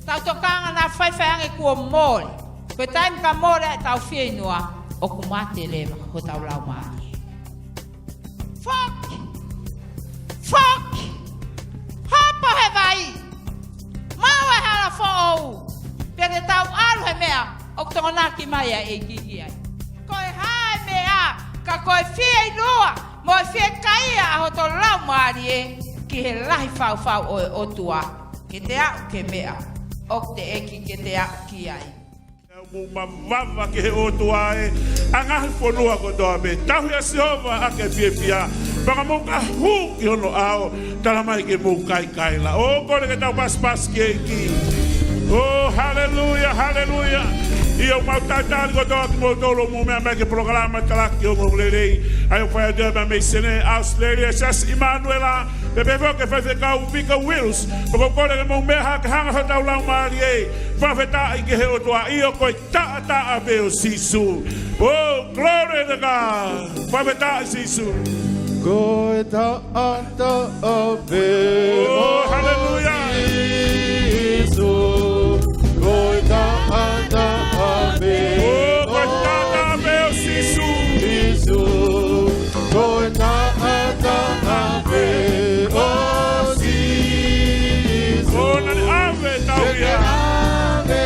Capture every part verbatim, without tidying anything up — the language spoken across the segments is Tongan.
Tau tokanga naʻa faifai ange kuo mole. Ko e taimi ka mole ai ʻetau fieinua, ʻoku mate leva hotau laumālie. Foki! Foki! Hopo he vai! Maʻu e hala foʻou! Pea te tau ʻalu he meʻa ʻoku tokonaki mai ʻa e ʻEiki ki ai. Ko e hā e meʻa, ka ko e fieinua mo e fiekaia ʻa hoto laumālie ki he lahi faufau ʻo e ʻOtua, ke te aʻu ki he meʻa ʻoku teʻeki ke te aʻu ki ai. Mou mavava ki he ʻOtua ʻe ngaahi fonua kotoa pē. Tauhi ʻa Sihova ʻaki e fiefia. Pea ka mou ka hū ki hono ʻao, tala mai ke mou kaikaila. ʻOku kole ke tau pasipasi ki he ʻEiki. ʻOi, haleluia, haleluia. ʻIo, mau talitali kotoa kimoutolu ʻoku mou meʻa mai ki he polokalama Talaki ʻo e Ongoongolelei. ʻA ia ʻoku fai atu ʻe he Mei Sene, ʻAositelēlia, Siasi ʻImanuela. Pea pehē foki ki he faifekau Mika Wills. ʻOku ou kole ke mou meʻa hake hanga hotau laumālie. Fakafetaʻi ki he ʻOtua, ʻio ko e taʻataʻa pē ʻo Sīsū. Oh, glory to God. Fakafetaʻi Sīsū. Ko e taʻataʻa pē ʻo Sīsū. Oh, haleluia. Ko e taʻataʻa pē ʻo Sīsū. Ko e taʻataʻa pē ʻo Sīsū. ʻOku ne ʻave ʻetau hia. ʻOku ne ʻave ʻetau hia.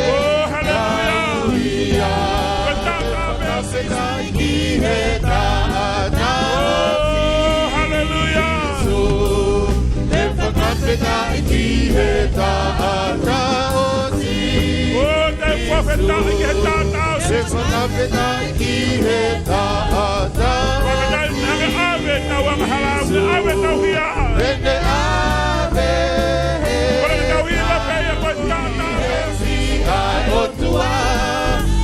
Oh, haleluia. Ko e taʻataʻa pē ʻo Sīsū. Fakafetaʻi ki he taʻataʻa ʻo Sīsū. Oh, haleluia. Te u fakafetaʻi ki he taʻataʻa ʻo Sīsū. Oh, te u fakafetaʻi ki he taʻataʻa ʻo Sīsū. Te u fakafetaʻi ki he taʻataʻa. Fakafetaʻi, ʻoku ne ʻave ʻetau angahala, ʻoku ne ʻave ʻetau hia. ʻOku ne ʻave. ʻOku ne ʻave ʻetau hia, pea ko e taʻataʻa. ʻOtua,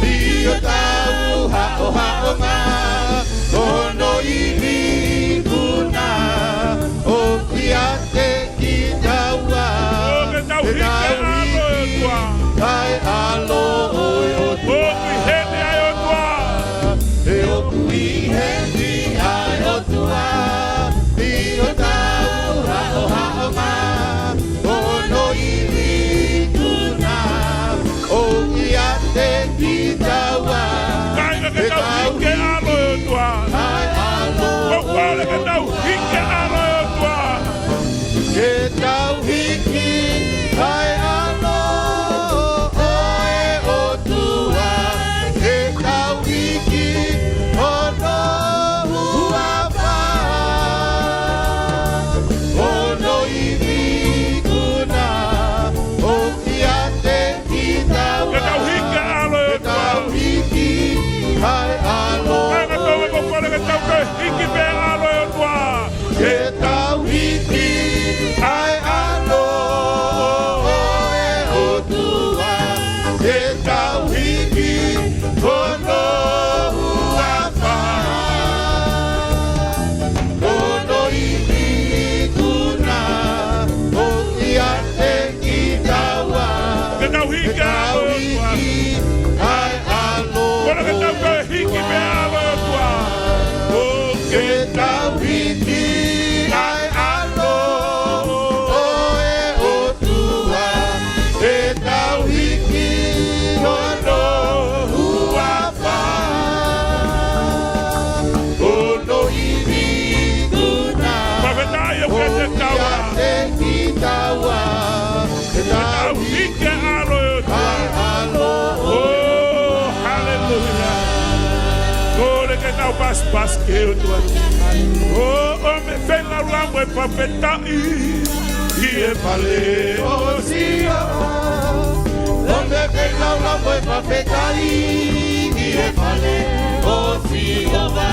ʻi hotau haʻohaʻonga, ko hono ivi ikuna, ʻoku ʻiate kitaua. ʻOku tau hiki ʻa e ʻAlo ʻo e ʻOtua. ʻA e ʻAlo ʻo e ʻOtua. ʻOku ʻi heni ʻa e ʻOtua. ʻOku ʻi heni ʻa e ʻOtua. ʻI hotau haʻohaʻonga, ko hono ivi ikuna, ʻoku ʻiate kitaua. Kāinga, ke tau hiki e ʻAlo ʻo e ʻOtua. ʻA e ʻAlo. ʻOku ou kole ke tau hiki e ʻAlo ʻo e ʻOtua. Ke tau hiki ʻa e ʻAlo ʻo e ʻOtua. Ke tau hiki hono huafa. Hono ivi ikuna, ʻoku ʻiate kitaua. Ke tau hiki e ʻAlo ʻo e ʻOtua. Ke tau hiki ʻa e ʻAlo. Kāinga, ʻoku ou kole ke tau toe hiki pē e ʻAlo ʻo e ʻOtua. Ke tau hiki ʻa e ʻAlo ʻo e ʻOtua. Ke tau hiki hono huafa. Hono ivi ikuna, ʻoku ʻiate kitaua. Ke tau hiki ʻa e ʻAlo ʻo e ʻOtua. Ke tau hiki ʻa e ʻAlo. Kole ke tau toe hiki pē e ʻAlo ʻo e ʻOtua. ʻOku ke tau hiki ʻa e ʻAlo ʻo e ʻOtua. Ke tau hiki hono huafa. Hono ivi ikuna. Fakafetaʻi ʻoku ʻiate kitaua. ʻIate kitaua. Ke tau hiki e ʻAlo ʻo e ʻOtua. ʻAlo. Oh, haleluia. Kole ke tau pasipasi ki he ʻOtua. Oh, ʻomi e feilaulau mo e fakafetaʻi ʻi he fale ʻo Sihova. ʻOmi e feilaulau mo e fakafetaʻi ʻi he fale ʻo Sihova.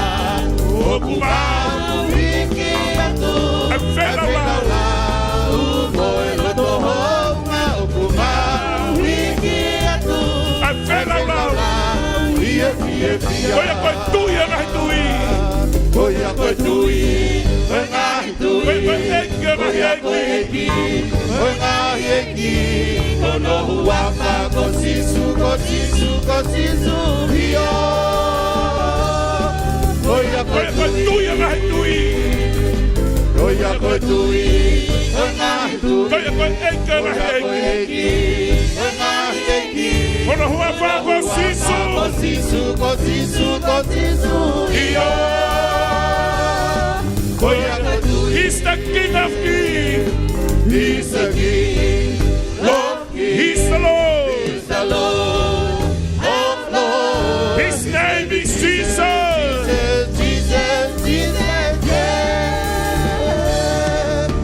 ʻOku mau hiki atu e feilaulau mo e loto houngaʻia. ʻOku mau hiki atu e feilaulau ʻi he fiefia. Ko ia ko e Tuʻi ʻo e ngaahi tuʻi. Ko ia ko e Tuʻi ʻo e ngaahi tuʻi. Ko ia ko e ʻEiki Ko ia ko e ʻEiki ʻo e ngaahi ʻeiki, ko hono huafa ko Sīsū, ko Sīsū, ko Sīsū, ʻio. Ko ia ko e tui ʻo e ngaahi tui. Ko ia ko e tui ʻo e ngaahi tui. Ko ia ko e ʻEiki ʻo e ngaahi ʻeiki. Ko ia ko e ʻEiki ʻo e ngaahi ʻeiki. Ko hono huafa ko Sīsū. Ko Sīsū, ko Sīsū, ko Sīsū, ʻio. Ko ia ko e tui. He's the King of Kings. He's the King of Kings. He's the Lord. He's the Lord of Lords. His name is Jesus. Jesus, Jesus, Jesus, yeah.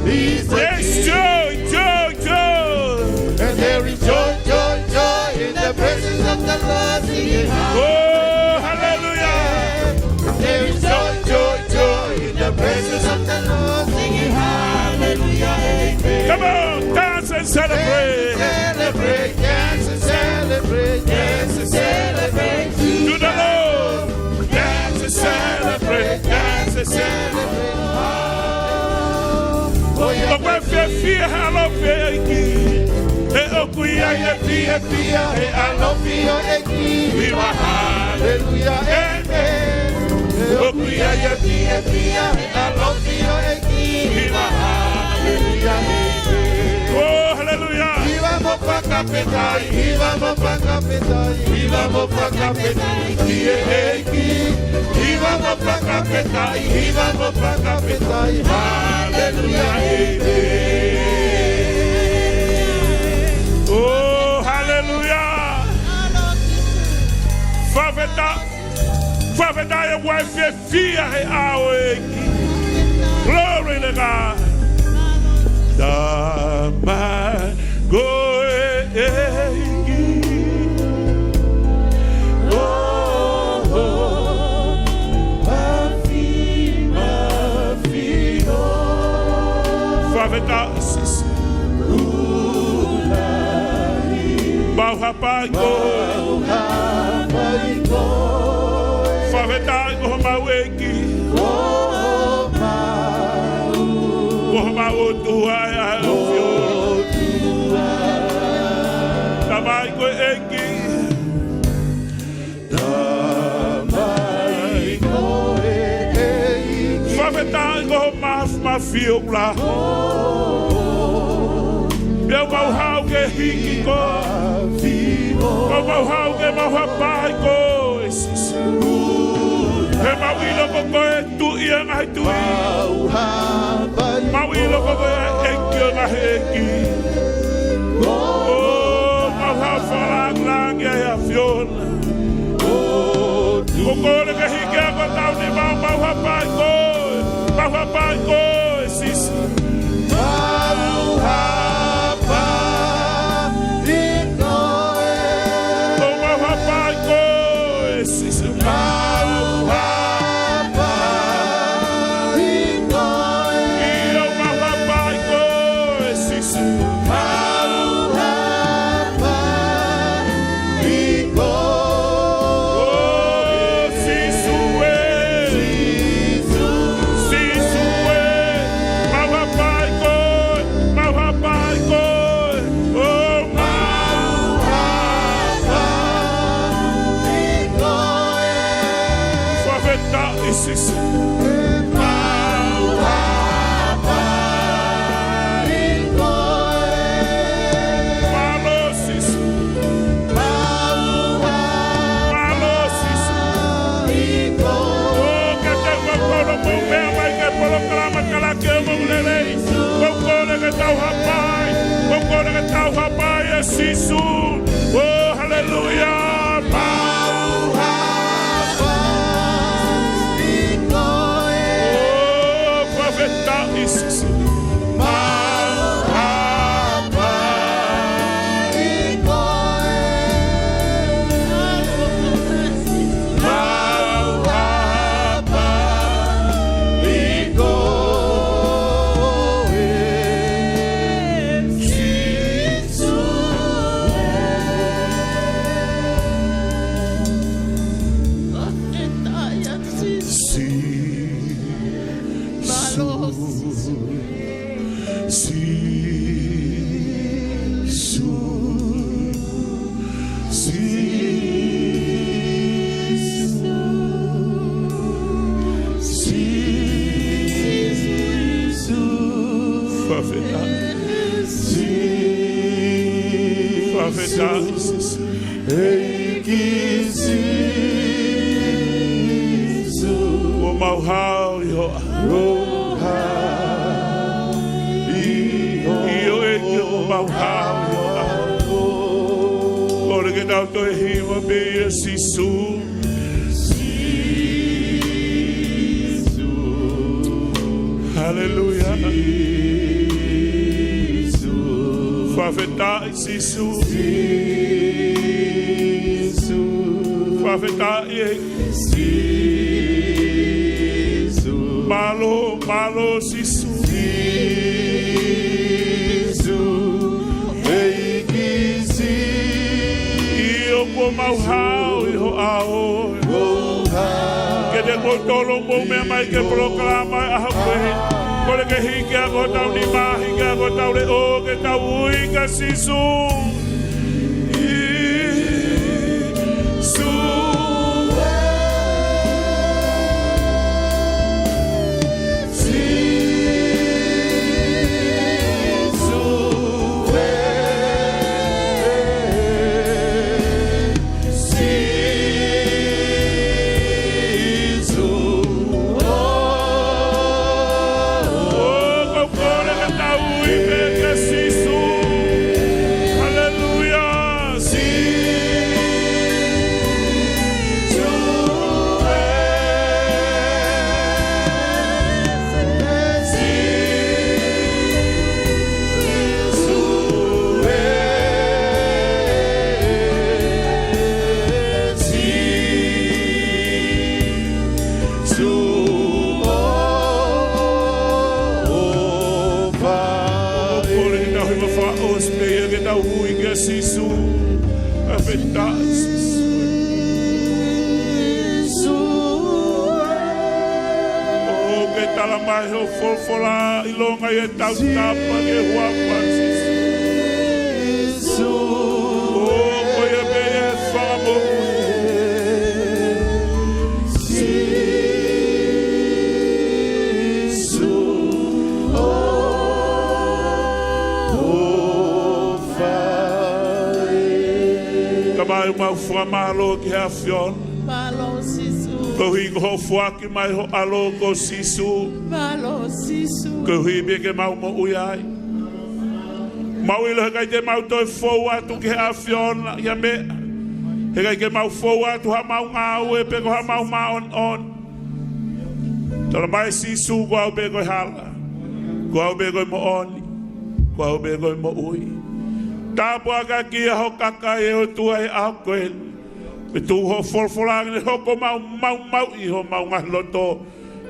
He's the King. There's joy, joy, joy. And there is joy, joy, joy in the presence of the Lord. Sing it, hallelujah. Oh, hallelujah. There is joy, joy, joy in the presence of the Lord. Sing it, hallelujah, amen. Come on, dance and celebrate. Dance and celebrate, dance and celebrate, dance and celebrate to the Lord. Dance and celebrate, dance and celebrate. ʻOku ʻi ai e fiefia he ʻaloʻofa ʻo e ʻEiki. He ʻoku ʻi ai e fiefia he ʻaloʻofa ʻo e ʻEiki. Viva, hallelujah, amen. He ʻoku ʻi ai e fiefia he ʻaloʻofa ʻo e ʻEiki. Viva, hallelujah, amen. Oh, hallelujah. Hiva mo fakafetaʻi, hiva mo fakafetaʻi, hiva mo fakafetaʻi ki he ʻEiki. Hiva mo fakafetaʻi, hiva mo fakafetaʻi. Haleluia, amen. Oh, haleluia. Fakafetaʻi, fakafetaʻi ʻoku ʻi ai e fiefia he ʻao ʻo e ʻEiki. Glory to God. Tamai ko e ʻEiki. Oh, oh, mafi, mafi, oh. Fakafetaʻi Sīsū. Mau hapai koe. Fakafetaʻi ko homau ʻEiki. Ko homau ʻOtua ʻa e ʻAfiona. Tamai ko e ʻEiki. Tamai ko e ʻEiki. Fakafetaʻi ko ho mafimafi ʻoku lahi. Pea mau haʻu ke hiki koe. Mau, mau haʻu ke mau hapai koe, Sīsū. He mau ʻilo ko koe Tuʻi ʻo e ngaahi tuʻi. Mau ʻilo ko koe ʻa e ʻEiki ʻo e ngaahi ʻeiki. ʻOku mau haʻu fakalāngilangi ʻa e ʻAfiona. ʻOku ou kole ke hiki hake hotau nima, mau hapai koe. Mau hapai koe, Sīsū. Mau hapai koe. ʻOku mau hapai koe, Sīsū. Mau hapai koe. ʻIo, mau hapai koe, Sīsū. Mau hapai koe. ʻO Sīsū ē. Sīsū ē. Mau hapai koe. Mau hapai koe. ʻOku mau hapai koe. Fakafetaʻi Sīsū. Mau hapai koe. Mālō Sīsū. Mālō Sīsū. ʻOku ke tau kolo mo meʻa mai ki he polokalama Kalake ʻo e Ongoongolelei. ʻOku ou kole ke tau hapai. ʻOku ou kole ke tau hapai ʻa Sīsū. ʻO, haleluia. Mau hapai koe. ʻO, fakafetaʻi Sīsū. Mau hapai koe. Mau hapai koe, Sīsū. Sīsū. ʻEiki Sīsū. Kuo mau hao ʻi ho ʻao. Mau hao ʻi ho ʻao. ʻIo ʻEiki, kuo mau hao ʻi ho ʻao. Kole ke tau toe hiva pē ʻia Sīsū. Sīsū. Haleluia. Sīsū. Fakafetaʻi Sīsū. Sīsū. Fakafetaʻi ʻEiki. Sīsū. Mālō, mālō Sīsū. Sīsū. ʻEiki Sīsū. ʻIo kuo mau hao ʻi ho ʻao. Kiate kimoutolu ʻoku mou meʻa mai ki he polokalama ʻi he ʻaho ko eni. Kole ke hiki hake hotau nima, hiki hake hotau leʻo, ke tau ui kia Sīsū. Sīsū. Sīsū. Sīsū. ʻOku ou kole ke tau ui pē kia Sīsū. Haleluia. Sīsū. Sīsū. ʻOku ou kole ke tau hiva fakaʻosi pē ia ke tau ui kia Sīsū. Fakafetaʻi Sīsū. ʻOku ke tala mai ho folofola ʻilonga ʻi he tautapa ki he huafa Sīsū. Ko ia pē ʻe fakamoʻui. Sīsū. Tamai, mau fakamālō ki he ʻAfiona. Mālō Sīsū. Koeʻuhi ko hoʻo foaki mai ho ʻAlo ko Sīsū. Mālō Sīsū. Koeʻuhi pē ke mau moʻui ai. Mau ʻilo heʻikai te mau toe fou atu ki he ʻAfiona ʻi ha meʻa. Heʻikai ke mau fou atu haʻamau ngāue pe ko haʻamau māʻoniʻoni. Tala mai Sīsū, ko au pē ko e hala. Ko au pē ko e moʻoni. Ko au pē ko e moʻui. Tāpuakiʻi ho kakai ʻe ʻOtua ʻi he ʻaho ko eni. Pea tuku hoʻo folofola ke ne hoko maumauʻi homau ngaahi loto.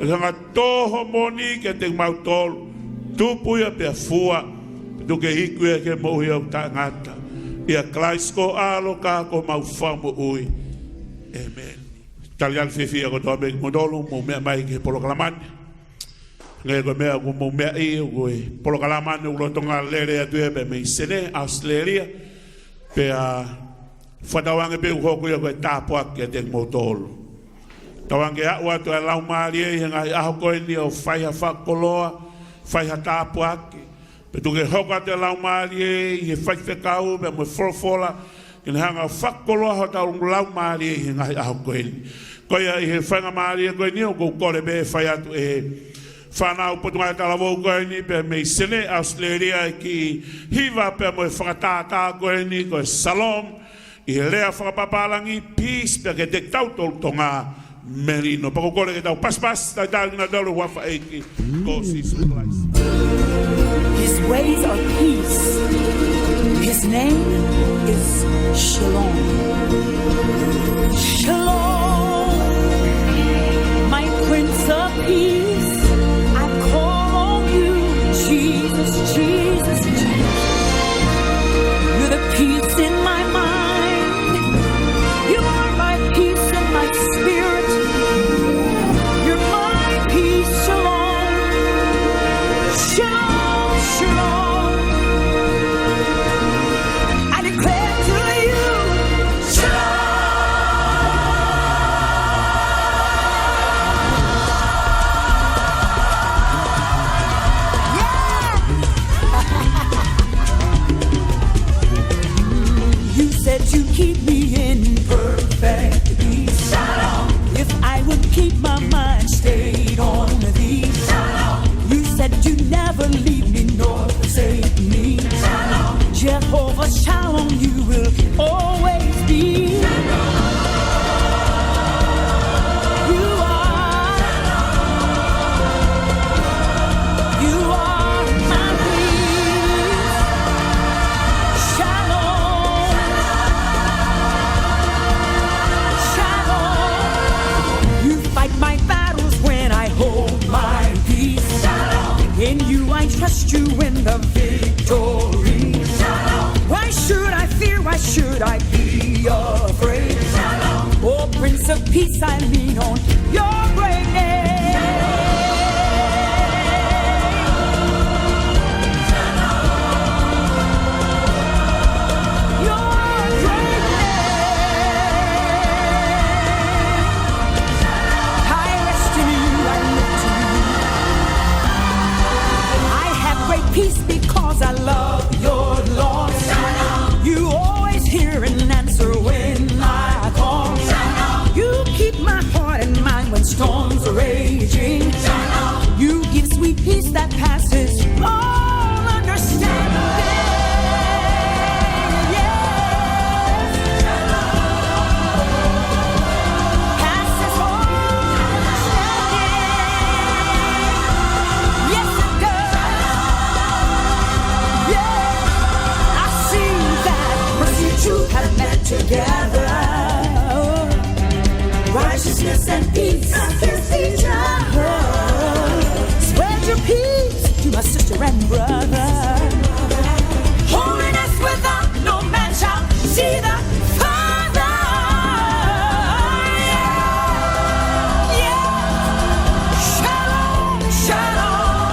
ʻE hanga ʻo tō ho moʻoni kiate kimautolu. Tupu ia pea fua. Pea tuku ke iku ia ke moʻui ʻo taʻengata. ʻIa Kalaisi ko ho ʻAlo ka ko homau Fakamoʻui. ʻĒmeni. Talitali fiefia kotoa pē kimoutolu ʻoku mou meʻa mai ki he polokalama ni. Hangē ko e meʻa ʻoku mou meaʻi, ko e polokalama ni ʻoku lolotonga lele atu ia pea mei Senē, ʻAositelēlia. Pea fakatauange pē ʻoku hoko ia ko e tāpuaki kiate kimoutolu. Tauange ke aʻu atu ʻa e Laumālie ʻi he ngaahi ʻaho ko eni ʻo fai ha fakakoloa, fai ha tāpuaki. Pea tuku ke hoko atu ʻa e Laumālie ʻi he faifekau pea mo e folofola, ke ne hanga ʻo fakakoloa hotau laumālie ʻi he ngaahi ʻaho ko eni. Ko ia ʻi he faingamālie ko eni ʻoku ou kole pē fai atu ʻe he fānau Potungāue Talavou ko eni pea mei Senē, ʻAositelēlia, ʻa e kiʻi hiva pea mo e fakatātā ko eni ko e Shalom, ʻi he lea fakapapālangi, peace, pea kiate kitautolu Tonga, melino. Pea ʻoku ou kole ke tau pasipasi, talitali kinautolu ʻi he huafa ʻo e ʻEiki ko Sīsū Kalaisi. His ways are peace. His name is Shalom. Shalom, my Prince of Peace. I call on you, Jesus, Jesus, Jesus. You're the peace in my mind. You are my peace in my spirit. You're my peace. Shalom. Shalom, shalom. I declare to you, shalom. That you keep me in perfect peace. Shalom. If I would keep my mind stayed on thee. Shalom. You said you never leave me nor forsake me. Shalom. Jehovah Shalom, you will always be. Shalom. You are, you are my peace. Shalom. Shalom. You fight my battles when I hold my peace. Shalom. In you I trust, you win the victory. Shalom. Why should I fear? Why should I be afraid? Shalom. Oh, Prince of Peace, I lean on your great name. Your great name. I rest in you, I look to you. I have great peace because I love your laws. You always hear and answer when I call. You keep my heart and mind when storms are raging. You give sweet peace that passes all understanding. Yes. Passes all understanding. Yes, it does. Yeah. I see that mercy and truth have met together. Righteousness and peace against each other. Spread your peace to my sister and brother. Holiness without no man shall see the Father. Yeah. Yeah. Shalom, shalom.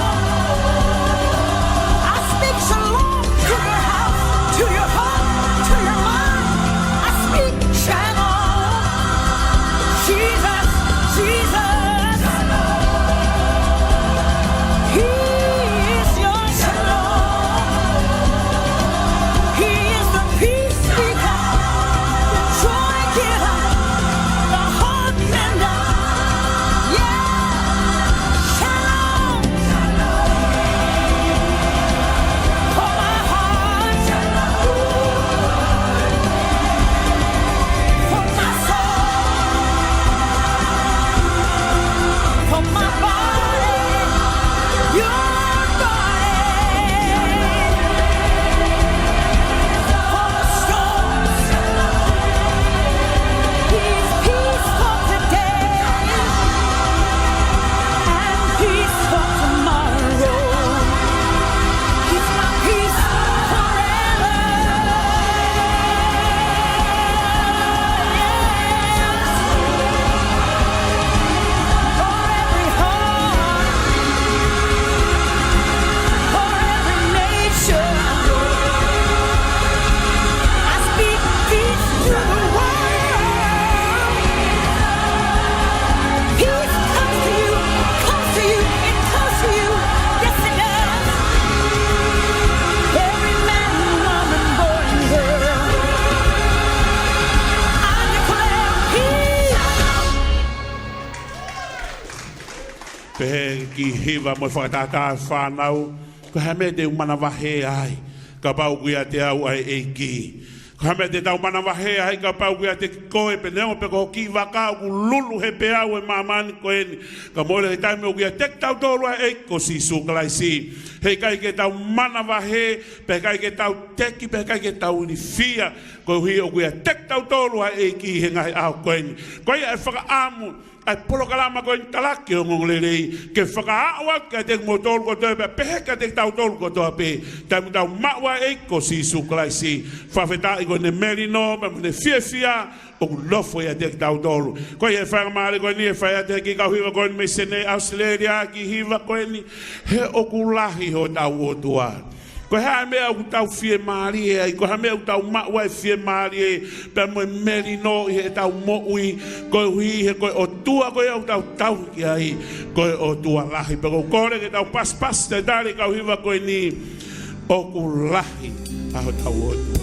I speak shalom to your house, to your heart, to your mind. I speak shalom. Jesus, Jesus. He is your shalom. He is the peace speaker, the joy giver, the hope mender. Yeah. Shalom. For my heart, for my soul, for my body, your body, for the storms. He's peaceful today and peaceful tomorrow. He's my peace forever. For every heart, for every nation, I speak peace to the world. Peace comes to you, comes to you, it comes to you. Yes, it does. Every man, woman, boy, and girl, I declare peace. Pehē ki he hiva mo e fakatātā ʻa e fānau, ko e hā e meʻa te u manavahē ai kapau ʻoku ʻiate au ʻa e ʻEiki? Ko e hā e meʻa te tau manavahē ai kapau ʻoku ʻiate koe, pe neongo pē ko e kiʻi vaka ʻoku lulu he peau ʻo e māmani ko eni, ka mole he taimi ʻoku ʻiate kitautolu ʻa e ʻEiki ko Sīsū Kalaisi? Heʻikai ke tau manavahē, pea heʻikai ke tau teki, pea heʻikai ke tau ilifia, koeʻuhi ʻoku ʻiate kitautolu ʻa e ʻEiki he ngaahi ʻaho ko eni. Ko ia e fakaʻamu ʻa e polokalama ko eni, Talaki ʻo e Ongoongolelei, ke fakaaʻu atu kiate kimoutolu kotoa pē, pehē kiate kitautolu kotoa pē, taimi ʻoku tau maʻu ai ʻa e ʻEiki ko Sīsū Kalaisi. Fakafetaʻi ko ʻene melino, pea mo ʻene fiefia ʻoku nofo ʻiate kitautolu. Ko ia e faingamālie ko eni ʻe fai atu ki he kau hiva ko eni mei Senē, ʻAositelēlia, ki he hiva ko eni: He ʻoku lahi hotau ʻOtua. Ko e hā e meʻa ʻoku tau fiemālie ai? Ko e hā e meʻa ʻoku tau maʻu ai e fiemālie pea mo e melino ʻi heʻetau moʻui? Koeʻuhi he ko e ʻOtua ko ia ʻoku tau tauhi ki ai, ko e ʻOtua lahi. Pea ʻoku ou kole ke tau pasipasi talitali e kau hiva ko eni: ʻOku lahi ʻa hotau ʻOtua.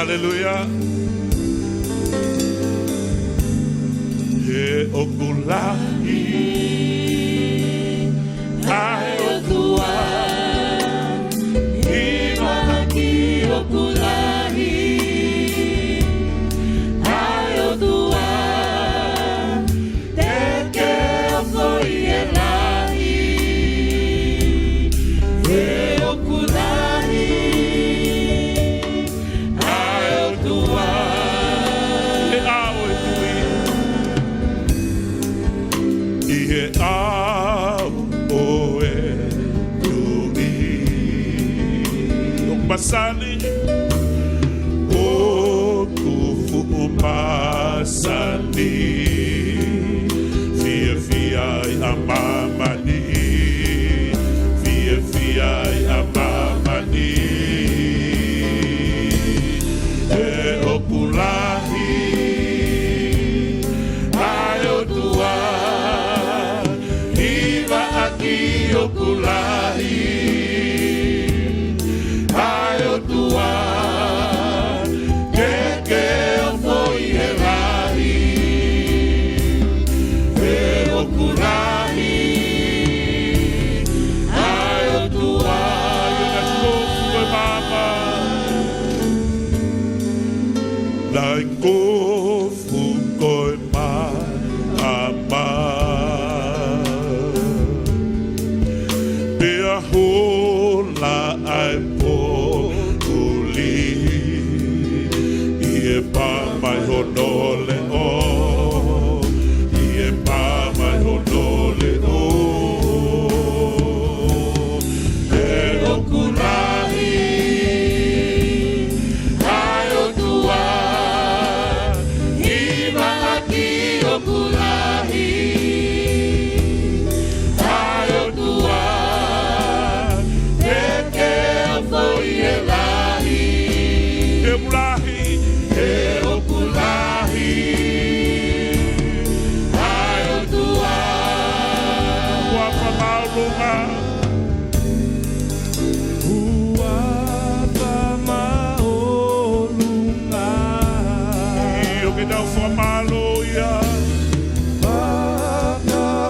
Haleluia. He ʻoku lahi ʻa e ʻOtua, hiva ʻaki ʻoku lahi ʻa e ʻOtua, te ke ofo ʻi he lahi, he ʻoku lahi ʻa e ʻOtua. ʻI he ʻao ʻo e tuʻi. ʻI he ʻao ʻo e tuʻi. ʻOku masani, ʻoku fuʻu masani. Fiefia ʻi ʻa māmani, fiefia ʻi ʻa māmani. He ʻoku lahi ʻa e ʻOtua, hiva ʻaki ʻoku lahi ʻa e ʻOtua, te ke ofo ʻi he lahi, he ʻoku lahi ʻa e ʻOtua. ʻIo, naʻe kofu ko e maama. Naʻe kofu ko e maama, pea hola ʻa e poʻuli, ʻi he pā mai hono leʻo, ʻi he pā mai hono leʻo. He ʻoku lahi ʻa e ʻOtua, hiva ʻaki ʻoku lahi ʻa e ʻOtua, te ke ofo ʻi he lahi. He ʻoku lahi, he ʻoku lahi ʻa e ʻOtua. Huafa māʻolunga. Huafa māʻolunga. ʻIo, ke tau fakamālō ia.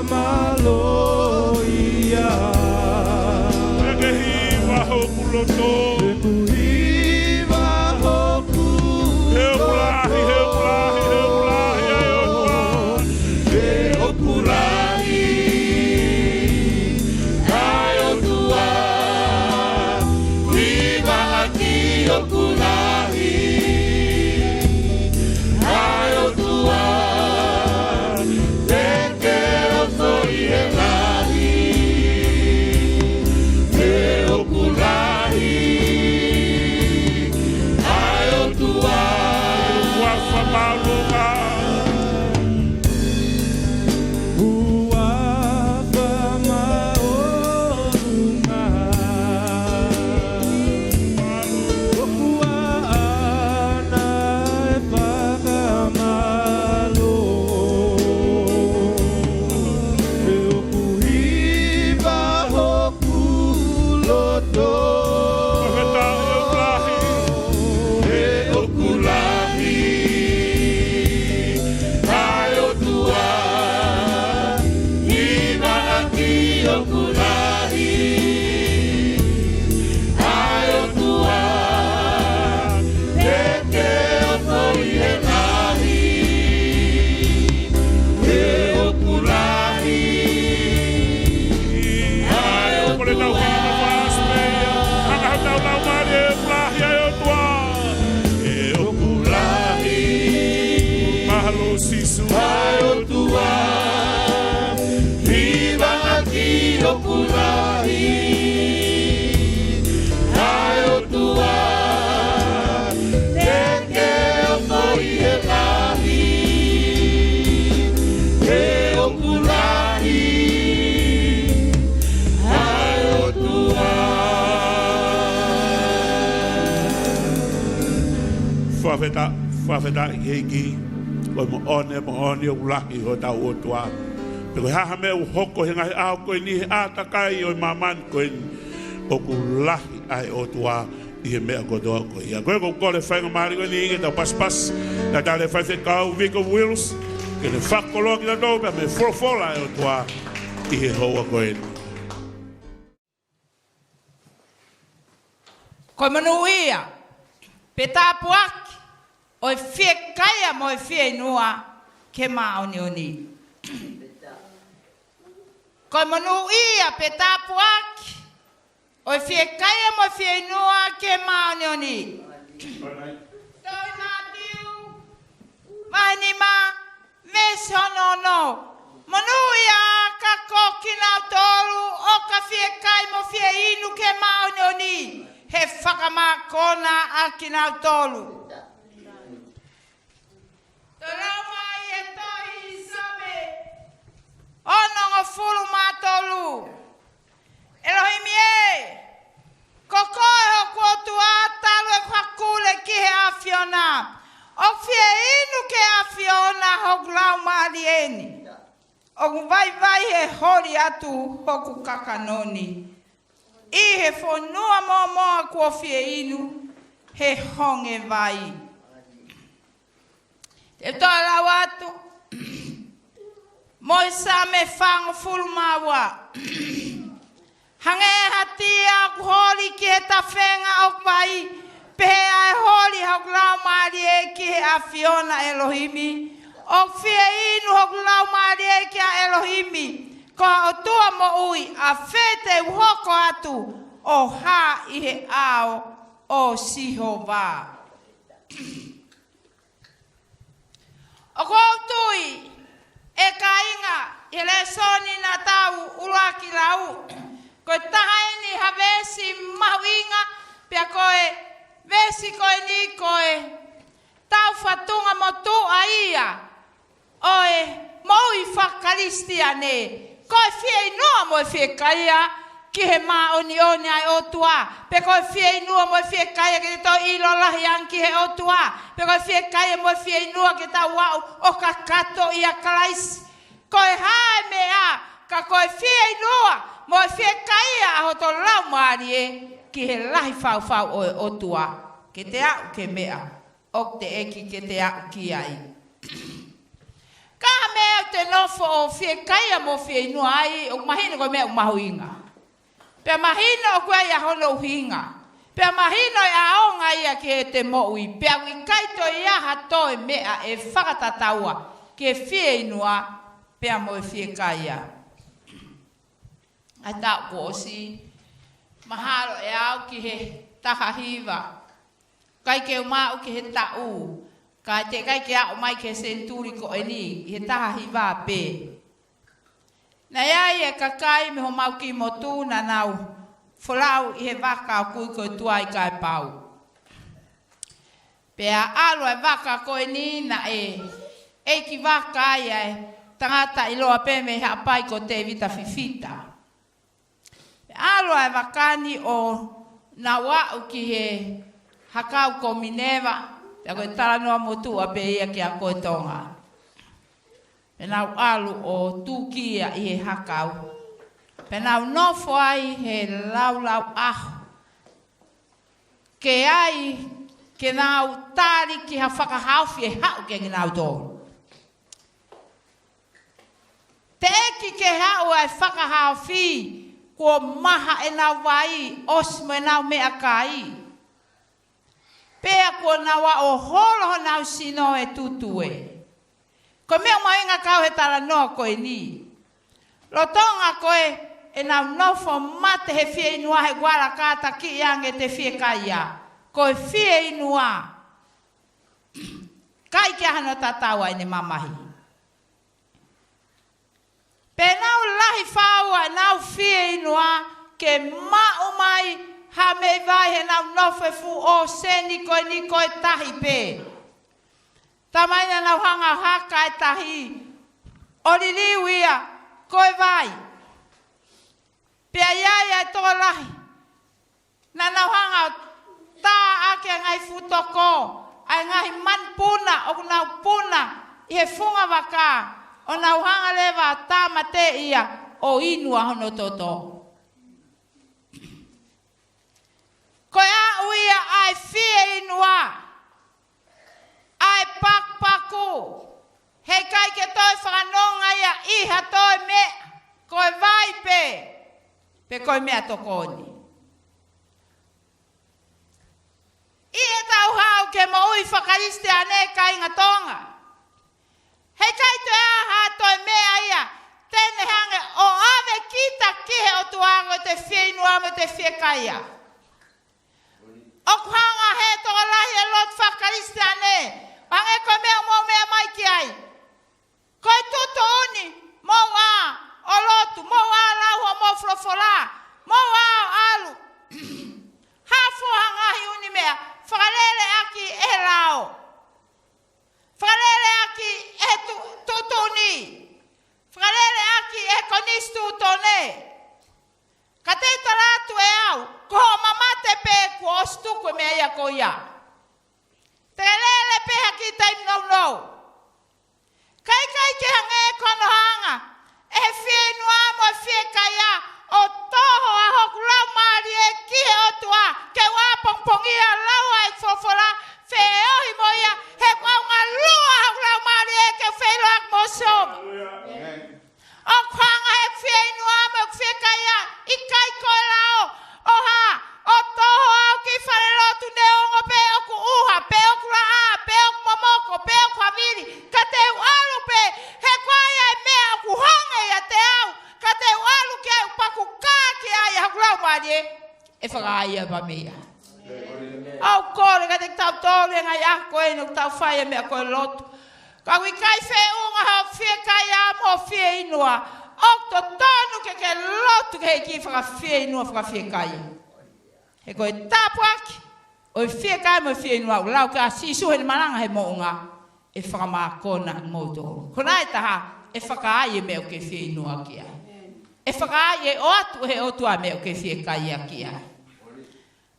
Fakamālō ia. Pea ke hiva hoku loto. Pea ku hiva hoku loto. He ʻoku lahi, he ʻoku lahi, he ʻoku lahi ʻa e ʻOtua. He ʻoku lahi ʻa e ʻOtua, hiva ʻaki ʻoku lahi ʻa e ʻOtua, te ke ofo ʻi he lahi, he ʻoku lahi ʻa e ʻOtua. Huafa māʻolunga. Huafa māʻolunga. ʻOku ʻaʻana e fakamālō. He ʻoku hiva hoku loto. Fakataha, he ʻoku lahi. He ʻoku lahi ʻa e ʻOtua, hiva ʻaki ʻoku lahi ʻa e ʻOtua, te ke ofo ʻi he lahi, he ʻoku lahi ʻa e ʻOtua. Kole tau hiva fast meia. Hanga hotau laumālie, he ʻoku lahi ʻa e ʻOtua. He ʻoku lahi. Mahalo Sīsū. ʻA e ʻOtua, hiva ʻaki ʻoku lahi ʻa e ʻOtua, te ke ofo ʻi he lahi, he ʻoku lahi ʻa e ʻOtua. Fakafetaʻi, fakafetaʻi ki he ʻEiki. Ko e moʻoni, moʻoni ʻoku lahi hotau ʻOtua. Pea ko e hā ha meʻa ʻoku hoko he ngaahi ʻaho ko eni, he ʻātakai ʻo e māmani ko eni, ʻoku lahi ʻa e ʻOtua ʻi he meʻa kotoa ko ia. Ko ia ʻoku ou kole faingamālie ko eni ke tau pasipasi, na tale faifekau Viko Wills, ke ne fakakoloa kitautolu pea mo e folofola ʻa e ʻOtua ʻi he houa ko eni. Ko e monūʻia, pe tāpuaki, ʻo e fiekaia mo e fieinua ki he māʻoniʻoni. Ko e monūʻia, pe tāpuaki, ʻo e fiekaia mo e fieinua ki he māʻoniʻoni. Tohi Mātiu, vahe nima, veesi hono ono. Monūʻia ka ko kinautolu ʻoka fiekai mo fieinu ki he māʻoniʻoni, he fakamākona ʻa kinautolu. Toe lau mai e tohi Saame onongofulu mā tolu. ʻElohimi ē, ko koe hoku ʻOtua talu ʻeku hakule ki he ʻAfiona. ʻOku fieinu ki he ʻAfiona hoku laumālie ni. ʻOku vaivai he holi atu hoku kakano ni. ʻI he fonua mōmoa kuo fieinu he honge vai. Te u toe lau atu. Mo e Saame fāngofulu mā ua. Hangē ha tia ʻoku holi ki he tafenga ʻoku vai, pehē ʻa e holi hoku laumālie ki he ʻAfiona ʻElohimi. ʻOku fieinu hoku laumālie kia ʻElohimi, ko e ʻOtua moʻui, ʻafē te u hoko atu ʻo hā ʻi he ʻao ʻo Sihova. ʻOku ou tui, ʻe kāinga, ʻi he lēsoni naʻa tau ʻuluaki lau, ko e taha eni ha veesi mahuʻinga, pea ko e veesi ko eni ko e tau fatunga motuʻa ia ʻo e moʻui fakakalisitiane. Ko e fieinua mo e fiekaia ki he māʻoniʻoni ʻa e ʻOtua, pe ko e fieinua mo e fiekaia ke te toe ʻilo lahi ange ki he ʻOtua, pe ko e fiekaia mo e fieinua ke tau aʻu ʻo kakato ʻia Kalaisi. Ko e hā e meʻa, ka ko e fieinua mo e fiekaia ʻa hoto laumālie ki he lahi faufau ʻo e ʻOtua, ke te aʻu ki he meʻa ʻoku teʻeki ke te aʻu ki ai. Ka meʻa te nofo ʻo fiekaia mo fieinua ai, ʻoku mahino ko e meʻa ʻoku mahuʻinga. Pea mahino ʻoku ʻi ai hono ʻuhinga. Pea mahino e ʻaonga ia ki heʻete moʻui. Pea ʻoku ʻikai toe ʻi ai ha toe meʻa ʻe fakatataua ki he fieinua pea mo e fiekaia. ʻA e taʻu kuo ʻosi, mahalo ʻe aʻu ki he taha hiva. ʻIkai ke u maʻu ki he taʻu, ka ʻe teʻeki ai ke aʻu mai ki he senituli ko eni, ʻi he taha hiva pē. Naʻe ʻi ai e kakai mei homau kiʻi motu naʻa nau folau ʻi he vaka ʻoku ui ko e Tuaikaepau. Pea ʻalu e vaka ko eni naʻe ʻeikivaka ai e tangata ʻiloa pē mei Haʻapai ko Tēvita Fifita. Pea ʻalu e vaka ni ʻo nau aʻu ki he hakau ko Mineva, pea ko e talanoa motuʻa pē ia kia koe Tonga. Pea nau ʻalu ʻo tūkia ia ʻi he hakau. Pea nau nofo ai he laulau ʻaho. Ke ai, ke nau tali ki ha fakahaofi ʻe haʻu kia kinautolu. Teʻeki ke haʻu ʻa e fakahaofi, kuo maha ʻenau vai, ʻosi mo ʻenau meʻakai. Pea kuo nau aʻu ʻo holo honau sino ʻe tutue. Ko e meʻa mahuʻinga kau he talanoa ko eni. Lolotonga ko ē ʻenau nofo mate he fieinua he kuala kātakiʻi ange ʻete fiekaia. Ko e fieinua. ʻIkai ke ʻi ai hano tatau ʻa ʻene mamahi. Pea nau lahi fau ʻenau fieinua ke maʻu mai ha meʻi vai heʻenau nofo he fuʻu ʻōseni ko eni ko e tahi pē. Talamai naʻa nau hanga ʻo haka e tahi ʻo liliu ia ko e vai. Pea ʻi ai e tokolahi naʻa nau hanga ʻo tā ʻaki e ngaahi fuʻu toko, ʻa e ngaahi manupuna ʻoku nau puna ʻi he funga vaka, ʻo nau hanga leva ʻo tāmateʻi ia ʻo inu ʻa hono toto. pe ko e meʻatokoni. ʻI heʻetau haʻu ki he moʻui faka-Kalisitiane, kāinga Tonga, heʻikai toe ʻi ai ha toe meʻa ia te ne hanga ʻo ʻave kita ki he ʻOtua, ko ʻete fieinua mo ʻete fiekaia. ʻOku hanga he tokolahi e lotu faka-Kalisitiane, hangē ko e meʻa ʻoku mou meʻa mai ki ai, ko e tuʻutuʻuni, mou ō ʻo lotu, mou ō ʻo lau hoʻomou folofola, mou ō ʻo ʻalu ha fua ha ngaahi ʻū meʻa, fakalele ʻaki ʻe he lao, fakalele ʻaki ʻe he tu-, tuʻutuʻuni, fakalele ʻaki ʻe he konisitūtone. Ka te u tala atu ʻe au, ko hoʻo mamate pē kuo ʻosi tuku e meʻa ia ko ia. Te ke lele pē ha kiʻi taimi nounou. Ka ʻikai ke hangē ko hono hanga ʻe he fieinua mo e fiekaia ʻo toho ʻa hoku laumālie ki he ʻOtua, ke u ʻā pongipongia ʻo lau ʻa e folofola, feohi mo ia, he kuo u ngaluʻa hoku laumālie ke u feʻiloaki mo Sihova. ʻOku hanga he fieinua mo e fiekaia, ʻikai ko e lao, ʻo hā, ʻo toho au ki falelotu neongo pe ʻoku ʻuha, pe ʻoku laʻā, pe ʻoku momoko, pe ʻoku havili, ka te u ʻalu pē, he ko e hā e meʻa ʻoku hanga ʻiate au, ka te u ʻalu ki ai ʻo paku kā ki ai ʻa hoku laumālie, ʻe fakaʻaiʻai pē meia. ʻOku ou kole kiate kitautolu he ngaahi ʻaho ko eni ʻoku tau fai e meʻa ko e lotu. Ka ʻoku ʻikai feʻunga hoʻo fiekaia mo hoʻo fieinua, ʻoku totonu ke ke lotu ki he ʻEiki fakafieinua, fakafiekaia. He ko e tāpuaki ʻo e fiekaia mo e fieinua, ʻoku lau ki ai ʻa Sīsū heʻene malanga he moʻunga, ʻe fakamākona kimoutolu. Ko e taha, ʻe fakaʻaiʻai e meʻa ʻoku ke fieinua ki ai. ʻE fakaʻaiʻai ʻe he ʻOatu, ʻe he ʻOtua e meʻa ʻoku ke fiekaia ki ai.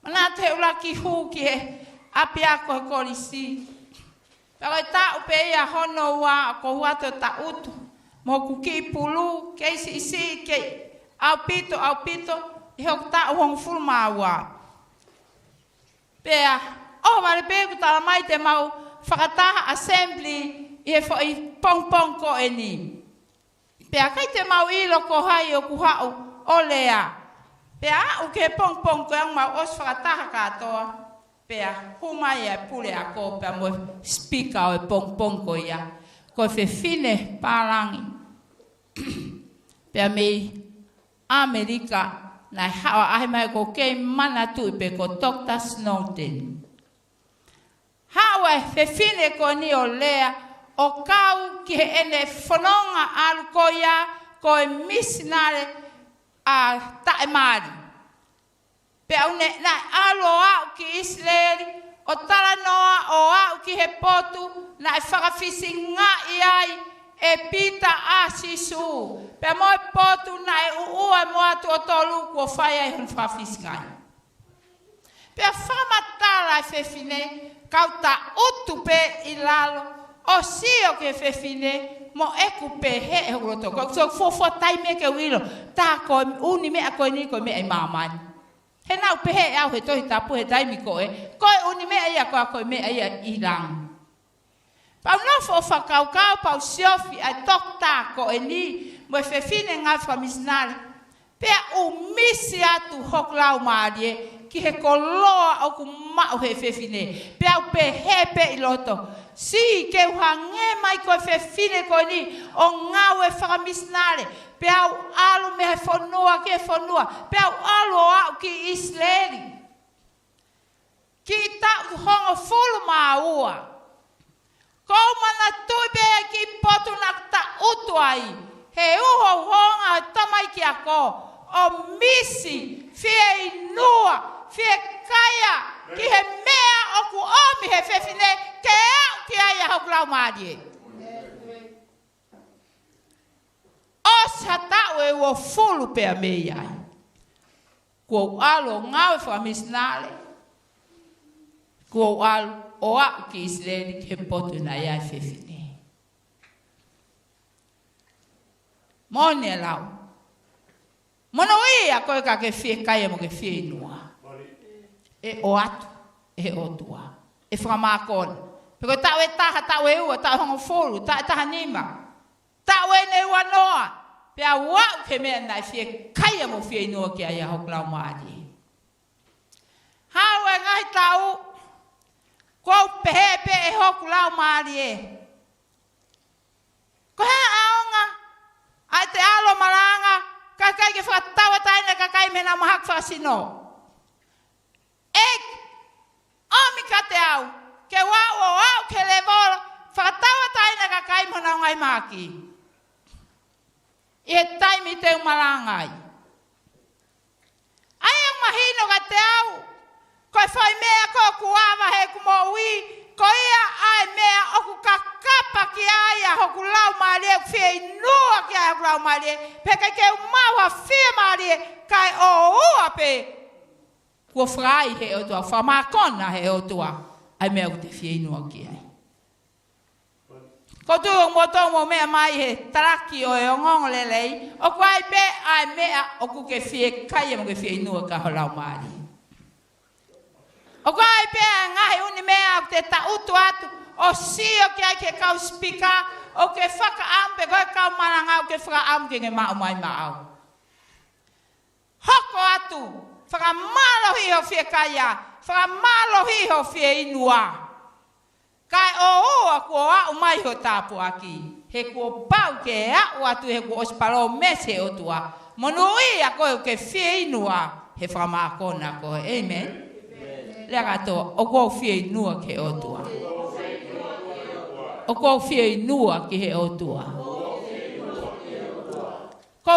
Manatu he ʻuluaki hū ki he ʻapiako he kolisi, pea ko e taʻu pē ia hono ua ʻoku ou hū atu ʻo tangutu mo hoku kiʻi pulu, kei siʻisiʻi, kei ʻaupito, ʻaupito, ʻi hoku taʻu hongofulu mā ua. Pea ʻohovale pē kuo tala mai te mau fakataha assembly ʻi he foʻi pongipongi ko eni. Pea ʻikai te mau ʻilo ko hai ʻoku haʻu ʻo lea. Pea aʻu ki he pongipongi ko ia kuo mau ʻosi fakataha kātoa, pea hū mai e puleako pea mo e speaker ʻo e pongipongi ko ia, ko e fefine pālangi pea mei ʻAmelika, naʻe haʻu ʻo ʻaʻahi mai, ʻoku ou kei manatuʻi pē ko Doctor Snowden. Haʻu e fefine ko eni ʻo lea, ʻo kau ki heʻene fononga ʻalu ko ia ko e misinale ʻa taʻemali. Pea ʻoku ne, naʻe ʻalu ʻo aʻu ki ʻIsileli, ʻo talanoa ʻo aʻu ki he potu naʻe fakafisingaʻi ai ʻe Pita ʻa Sīsū, pea mo e potu naʻe ʻuʻua e moa tuʻo tolu kuo fai ai hono fakafisingaʻi. Pea fakamatala e fefine, kau tangutu pē ʻi lalo ʻo sio ki he fefine, mo ʻeku pehē ʻi hoku loto, ko e fuofua taimi ia ke u ʻilo, tā ko e ʻū meʻa ko eni ko e meʻa ʻi māmani. He naʻá ku pehē ʻe au he Tohi Tapu he taimi ko ē, ko e ʻū meʻa ia ko ē ko e meʻa ia ʻi langi. Pea u nofo ʻo fakakaukau, pea u siofi ʻa e toketā ko eni mo e fefine ngāue fakamisinale. Pea u misi atu hoku laumālie ki he koloa ʻoku maʻu he fefine. Pea u pehē pē ʻi loto, siʻi ke u hangē mai ko e fefine ko eni ʻo ngāue fakamisinale. Pea u ʻalu mei he fonua ki he fonua. Pea u ʻalu ʻo aʻu ki ʻIsileli. Kiʻi taʻu hongofulu mā ua. ʻOku ou manatuʻi pē kiʻi potu naʻá ku tangutu ai he uhouhonga ʻo e tamaiki ako, ʻo misi, fieinua, fiekaia ki he meʻa ʻoku ʻomi he fefine ke aʻu ki ai ʻa hoku laumālie. ʻOsi ha taʻu ʻe uofulu pea mei ai, kuó u ʻalu ʻo ngāue fakamisinale. Kuó u ʻalu ʻo aʻu ki ʻIsileli ki he potu naʻe ʻi ai e fefine. Moʻoni e lau. Monūʻia koe ka ke fiekaia mo ke fieinua. ʻE ʻoatu ʻe he ʻOtua. ʻE fakamākona. Pe ko e taʻu ʻe taha, taʻu ʻe ua, taʻu ʻe hongofulu, taʻu ʻe taha nima, taʻu ʻe ua noa, Pea u aʻu ki he meʻa naʻe fiekaia mo fieinua ki ai ʻa hoku laumālie. Haʻu e ngaahi taʻu, ʻoku ou pehē pē ʻe hoku laumālie, ko e hā ʻaonga ʻa ʻete ʻalu ʻo malanga, kae ʻikai ke fakatauʻatāina e kakai mei heʻenau mahaki fakasino? ʻEiki, ʻomi kiate au ke u aʻu ʻo aʻu ki he lēvolo fakatauʻatāina e kakai mei honau ngaahi mahaki ʻi he taimi te u malanga ai. ʻA ia ʻoku mahino kiate au, ko e foʻi meʻa ko ē ʻoku ava heʻeku moʻui, ko ia ʻa e meʻa ʻoku kakapa ki ai ʻa hoku laumālie, ʻoku fieinua ki ai hoku laumālie, pea ʻikai ke u maʻu ha fiemālie, kae ʻoua pē kuo fakaai he ʻOtua, fakamākona he ʻOtua ʻa e meʻa ʻoku te fieinua ki ai. Ko e tuʻu mo tō mo meʻa mai he talaki ʻo e ongoongolelei, ʻoku ʻi ai pē ʻa e meʻa ʻoku ke fiekaia mo ke fieinua ki ai ho laumālie. ʻOku ʻi ai pē ʻa e ngaahi ʻū meʻa ʻoku te taʻutu atu ʻo sio ki ai ki he kau sipika, ʻoku ke fakaʻamu pē ko e kau malanga ʻoku ke fakaʻamu ke ke maʻu mai maʻau. Hoko atu, fakamālohi ho fiekaia, fakamālohi ho fieinua. Kae ʻoua kuo aʻu mai ho tāpuaki, he kuo pau ke aʻu atu he kuo ʻosi palōmesi he ʻOtua, monūʻia koe ʻoku ke fieinua he fakamākona koe. ʻĒmeni. Lea kātoa, ʻoku ou fieinua ki he ʻOtua. ʻOku ou fieinua ki he ʻOtua. Ko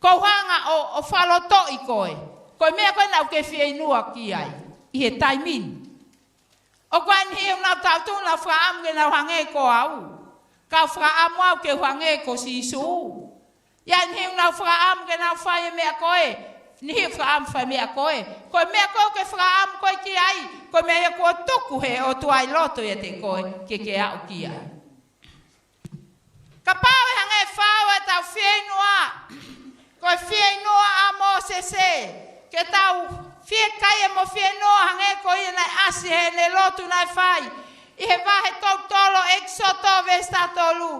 Ko u hanga ʻo, ʻo fakalotoʻi koe. Ko e meʻa ko ē naʻa ke fieinua ki ai ʻi he taimi ni. ʻOku ʻi ai e niʻihi ʻoku nau taʻutu ʻoku nau fakaʻamu ke nau hangē ko au. Ka u fakaʻamu au ke u hangē ko Sīsū. ʻI ai e niʻihi ʻoku nau fakaʻamu ke nau fai e meʻa ko ē. Niʻihi ʻoku fakaʻamu fai e meʻa ko ē. Ko e meʻa ko ē ʻoku ke fakaʻamu koe ki ai, ko e meʻa ia kuo tuku he ʻOtua ʻi loto ʻiate koe ke ke aʻu ki ai. Kapau ʻe hangē fau ʻetau fieinua ko e fieinua ʻa Mōsese, ke tau fiekaia mo fieinua hangē ko ia naʻe ʻasi heʻene lotu naʻe fai ʻi he vahe tolu tolu ʻEkisoto veesi taha tolu.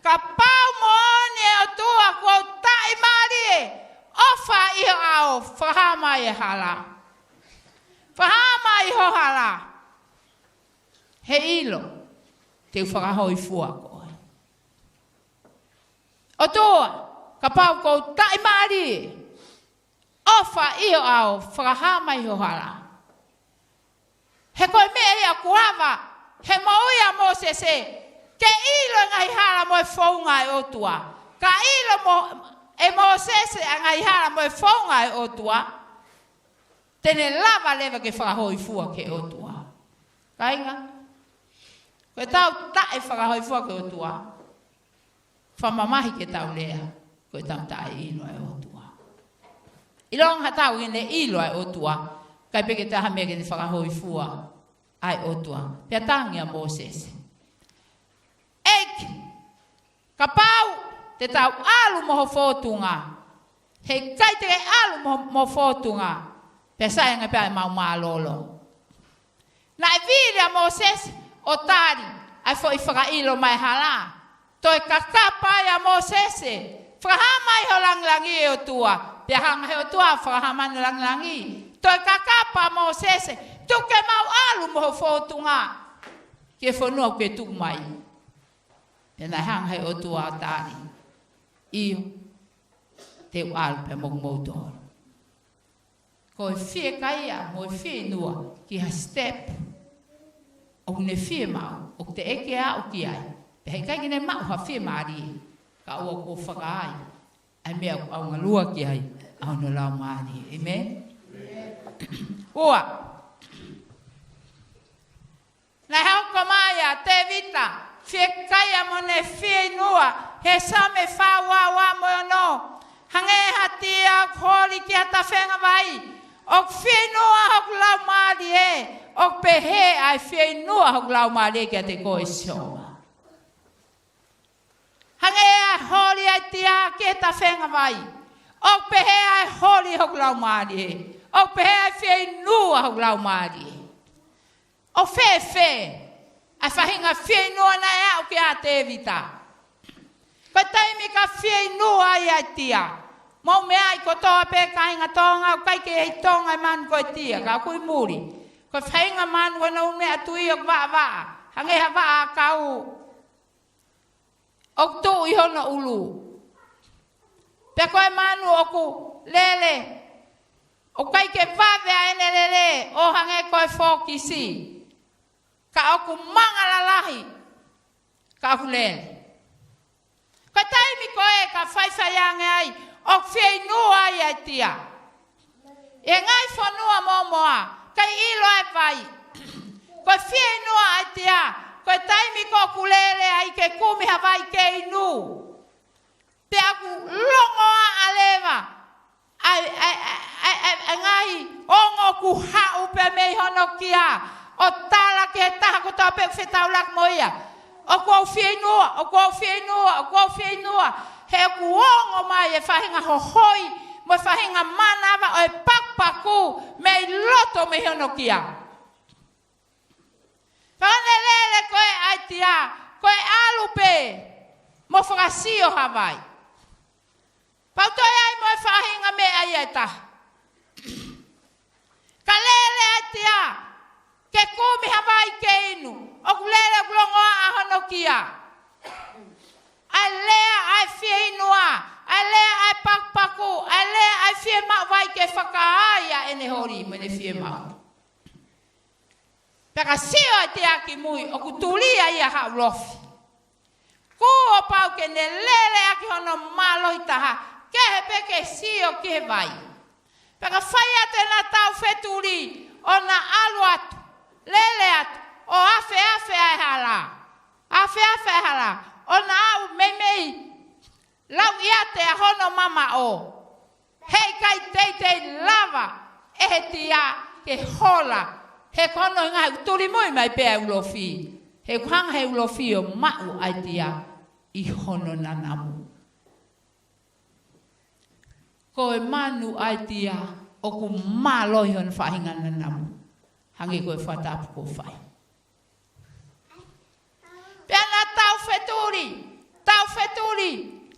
Kapau moʻoni ʻe ʻOtua kuo u taʻimālie, ʻofa ʻi ho ʻao, fakahā mai e hala. Fakahā mai ho hala. He ʻilo te u fakahōifua koe. ʻOtua, kapau kuo u taʻimālie, ʻofa ʻi ho ʻao, fakahā mai ho hala. He ko e meʻa ia kuo ava he moʻui ʻa Mōsese, ke ʻilo e ngaahi hala mo e founga ʻa e ʻOtua. Ka ʻilo mo, ʻe Mōsese ʻa e ngaahi hala mo e founga ʻa e ʻOtua, te ne lava leva ke fakahōifua ki he ʻOtua. Kāinga, ko ʻetau taʻefakahōifua ki he ʻOtua, fakamamahi ke tau lea ko ʻetau taʻeʻilo ʻa e ʻOtua. ʻIlonga haʻatau ʻi heʻene ʻilo ʻa e ʻOtua, ʻikai pē ke ʻi ai ha meʻa ke ne fakahōifua ai ʻa e ʻOtua. Pea tangi ʻa Mōsese, ʻEiki, kapau te tau ʻalu mo ho fōtunga, he ʻikai te ke ʻalu mo, mo ho fōtunga, pea sai ange pē ʻemau mālōlō. Naʻe vili ʻa Mōsese ʻo tali ʻa e foʻi fakaʻilo mai hala. Toe kakapa ai ʻa Mōsese, fakahā mai ho langilangi ʻe ʻOtua. Pea hanga he ʻOtua fakahā mai e langilangi. Toe kakapa ʻa Mōsese, tuku ke mau ʻalu mo ho fōtunga ki he fonua ʻoku ke tuku mai. Pea naʻe hanga he ʻOtua ʻo tali, ʻio, te u ʻalu pē mo kimoutolu. Ko e fiekaia mo e fieinua ki ha step ʻoku ne fiemaʻu, ʻoku teʻeki ke aʻu ki ai, pea heʻikai ke ne maʻu ha fiemālie, kae ʻoua kuo fakaai ʻa e meʻa ʻoku ʻaonga lua ki ai ʻa hono laumālie. ʻĒmeni. Ua. Naʻe hoko mai ʻa Tēvita, fiekaia mo ʻene fieinua, he Saame fā ua ua mo e ono. Hangē ha tia ʻoku holi ki ha tafenga vai, ʻoku fieinua hoku laumālie, ʻoku pehē ʻa e fieinua hoku laumālie kiate koe Sihova. Hangē ʻa e holi ʻa e tia ki he tafenga vai, ʻoku pehē ʻa e holi hoku laumālie, ʻoku pehē ʻa e fieinua hoku laumālie. ʻO fēfē ʻa e faʻahinga fieinua naʻe aʻu ki ai ʻa Tēvita? Ko e taimi ka fieinua ai ʻa e tia. Mou meaʻi kotoa pē kāinga Tonga, ʻoku ʻikai ke ʻi Tonga e manu ko e tia, ka ʻoku ʻi muli. Ko e faʻahinga manu ko ena ʻoku meʻa tui ʻoku vaʻavaʻa. Hangē ha vaʻa ʻakau ʻoku tuʻu ʻi hono ʻulu. Pea ko e manu ʻoku lele, ʻoku ʻikai ke vave ʻa ʻene lele ʻo hangē ko e fōkisi. Ka ʻoku manga lalahi, ka ʻoku lele. Ko e taimi ko ē ka faifai ange ai, ʻoku fieinua ai ʻa e tia. ʻI he ngaahi fonua mōmoa, ʻikai ʻilo ʻa e vai. Ko e fieinua ʻa e tia, ko e taimi ko ē ʻoku lele ai ke kumi ha vai ke inu. Pea ʻoku longoaʻa leva ʻa e, ʻa e, ʻa e, ʻa e, ʻa e ngaahi ongo ʻoku haʻu pē mei hono kia, ʻo tala ki he taha kotoa pē ʻoku fetaulaki mo ia. ʻOku ou fieinua, ʻoku ou fieinua, ʻoku ou fieinua. He ʻoku ongo mai e faʻahinga hohoi, mo e faʻahinga manava ʻo e pakupaku mei loto mei hono kia. Pea ʻoku ne lele ko ē ʻa e tia, ko e ʻalu pē mo fakasio ha vai. Pea ʻoku toe ʻi ai mo e faʻahinga meʻa ia ʻe taha. Ka lele ʻa e tia ke kumi ha vai ke inu, ʻoku lele ʻoku longoaʻa hono kia. ʻA e lea ʻa e fieinua, ʻa e lea ʻa e pakupaku, ʻa e lea ʻa e fiemaʻu vai ke fakaai ʻa ʻene holi mo ʻene fiemaʻu. Pea ka sio ʻa e tia ki mui, ʻoku tuli ai ʻa e ulofi. Kuo pau ke ne lele ʻaki hono mālohi taha, kehe pē ke sio ki he vai. Pea ka fai atu ʻena taufetuli, ʻo na ʻalu atu, lele atu, ʻo afeafe ʻa e hala. Afeafe ʻa e hala, ʻo na aʻu meimei lau ʻiate ʻa hono mamaʻo. Heʻikai teitei lava ʻe he tia ke hola. He ko hono ʻuhinga he ʻoku tuli mui mai pē ʻa e ulofi. He ʻoku hanga he ulofi ʻo maʻu ʻa e tia ʻi hono nanamu. Ko e manu ʻa e tia ʻoku mālohi hono faʻahinga nanamu. Hangē ko e fakatapu kuo fai. Pea na taufetuli, taufetuli,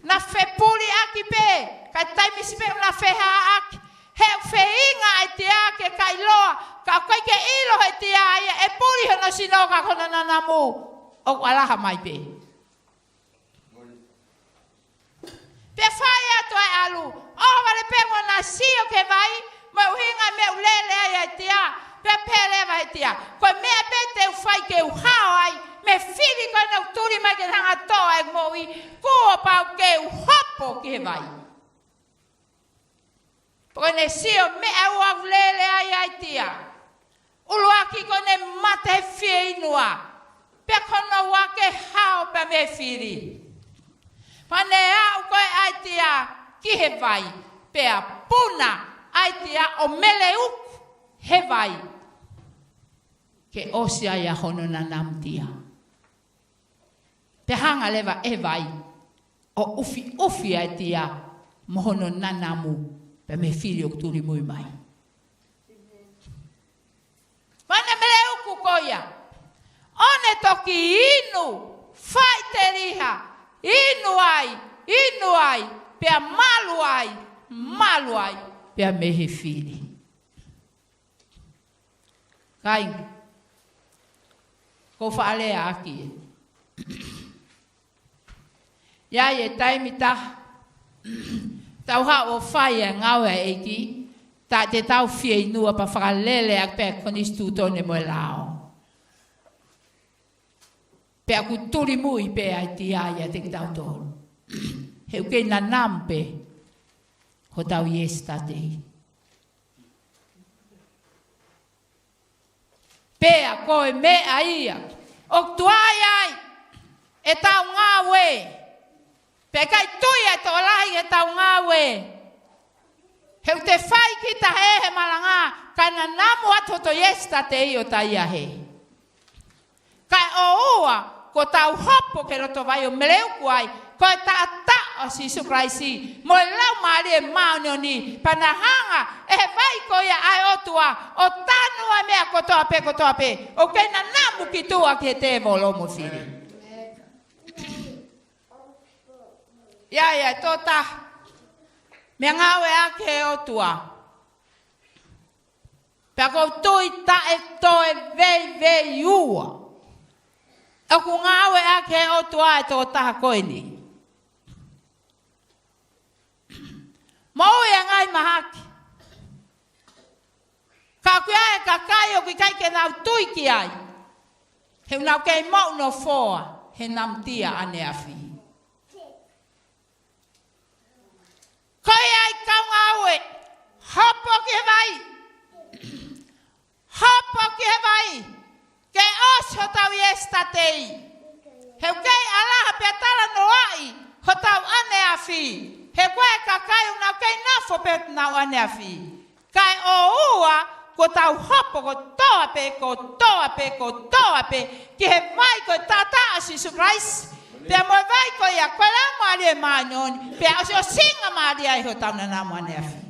na fepuliʻaki pē, ka taimi siʻi pē na fehāʻaki, he ʻoku feinga ʻa e tia ke kailoa, ka ʻoku ʻikai ke ʻilo he tia ia ʻe puli hono sino ka ko hono nanamu, ʻoku ʻalaha mai pē. Pea fai atu ʻa e ʻalu, ʻohovale pē mo na sio ki he vai, mo e ʻuhinga meʻa ʻoku lele ai ʻa e tia, pea pehē leva ʻe he tia. Ko e meʻa pē te u fai ke u hao ai, mei he fili ko ena ʻoku tuli mai ke hanga ʻo toʻo ʻa e moʻui, kuo pau ke u hopo ki he vai. Pea ko ʻene sio meʻa ua ʻoku lele ai ʻa e tia. ʻUluaki ko ʻene mate he fieinua. Pea ko hono ua ke hao pē mei he fili. Pea ne aʻu ko ē ʻa e tia ki he vai. Pea puna ʻa e tia ʻo meleuku he vai. Ke ʻosi ai ʻa hono nanamu tia. Pea hanga leva ʻe he vai ʻo ʻufiʻufi ʻa e tia mo hono nanamu pē mei he fili ʻoku tuli mui mai. Pea ne meleuku ko ia. ʻO ne toki inu, faʻiteliha, inu ai, inu ai, pea malu ai, malu ai, pea mei he fili. Kāinga, ko e faʻa lea ʻaki ē. ʻI ai e taimi taha, tau haʻu ʻo fai e ngāue ʻa e ʻEiki, ta te tau fieinua pea fakalele ʻaki pē konisitūtone mo e lao. Pea ʻoku tuli mui pē ʻa e tia ia ʻiate kitautolu. He ʻoku kei nanamu pē hotau yesterday. Pea ko e meʻa ia ʻoku tuai ai ʻetau ngāue. Pea ʻikai tui ʻa e tokolahi ʻetau ngāue. He ʻoku te fai kita he, he malanga, ka nanamu atu hoto yesterday ʻo taiahe. Kae ʻoua kuo tau hopo ki he loto vai ʻo meleuku ai, ko e taʻataʻa ʻo Sīsū Kalaisi mo e Laumālie Māʻoniʻoni, pea na hanga ʻe he vai ko ia ʻa e ʻOtua ʻo tanu ʻa e meʻa kotoa pē, kotoa pē, ʻoku kei nanamu ki tuʻa ki he tēvolo mo e fili. ʻIo, ʻio, tō taha. Meʻangāueʻaki ʻe he ʻOtua. Pea ʻoku ou tui taʻe toe veiveiua. ʻOku ngāueʻaki ʻe he ʻOtua e tokotaha ko eni. Moʻui ʻa e ngaahi mahaki. Ka ʻoku ʻi ai e kakai ʻoku ʻikai ke nau tui ki ai. He ʻoku nau kei moʻunofoa he namutia ʻaneafi. Ko ia ai kau ngāue, hopo ki he vai. Hopo ki he vai. Ke ʻosi hotau ʻiesitateiti. He ʻoku kei ʻalaha pea talanoaʻi hotau ʻaneafi. He ko e kakai ʻoku nau kei nofo pē ʻenau ʻaneafi. Kae ʻoua, kuo tau hopo kotoa pē, kotoa pē, kotoa pē, ki he vai ko e taʻataʻa ʻo Sīsū Kalaisi. Pea mo e vai ko ia, ko e Laumālie Māʻoniʻoni, pea ʻosiʻosingamālie ai hotau nanamu ʻaneafi.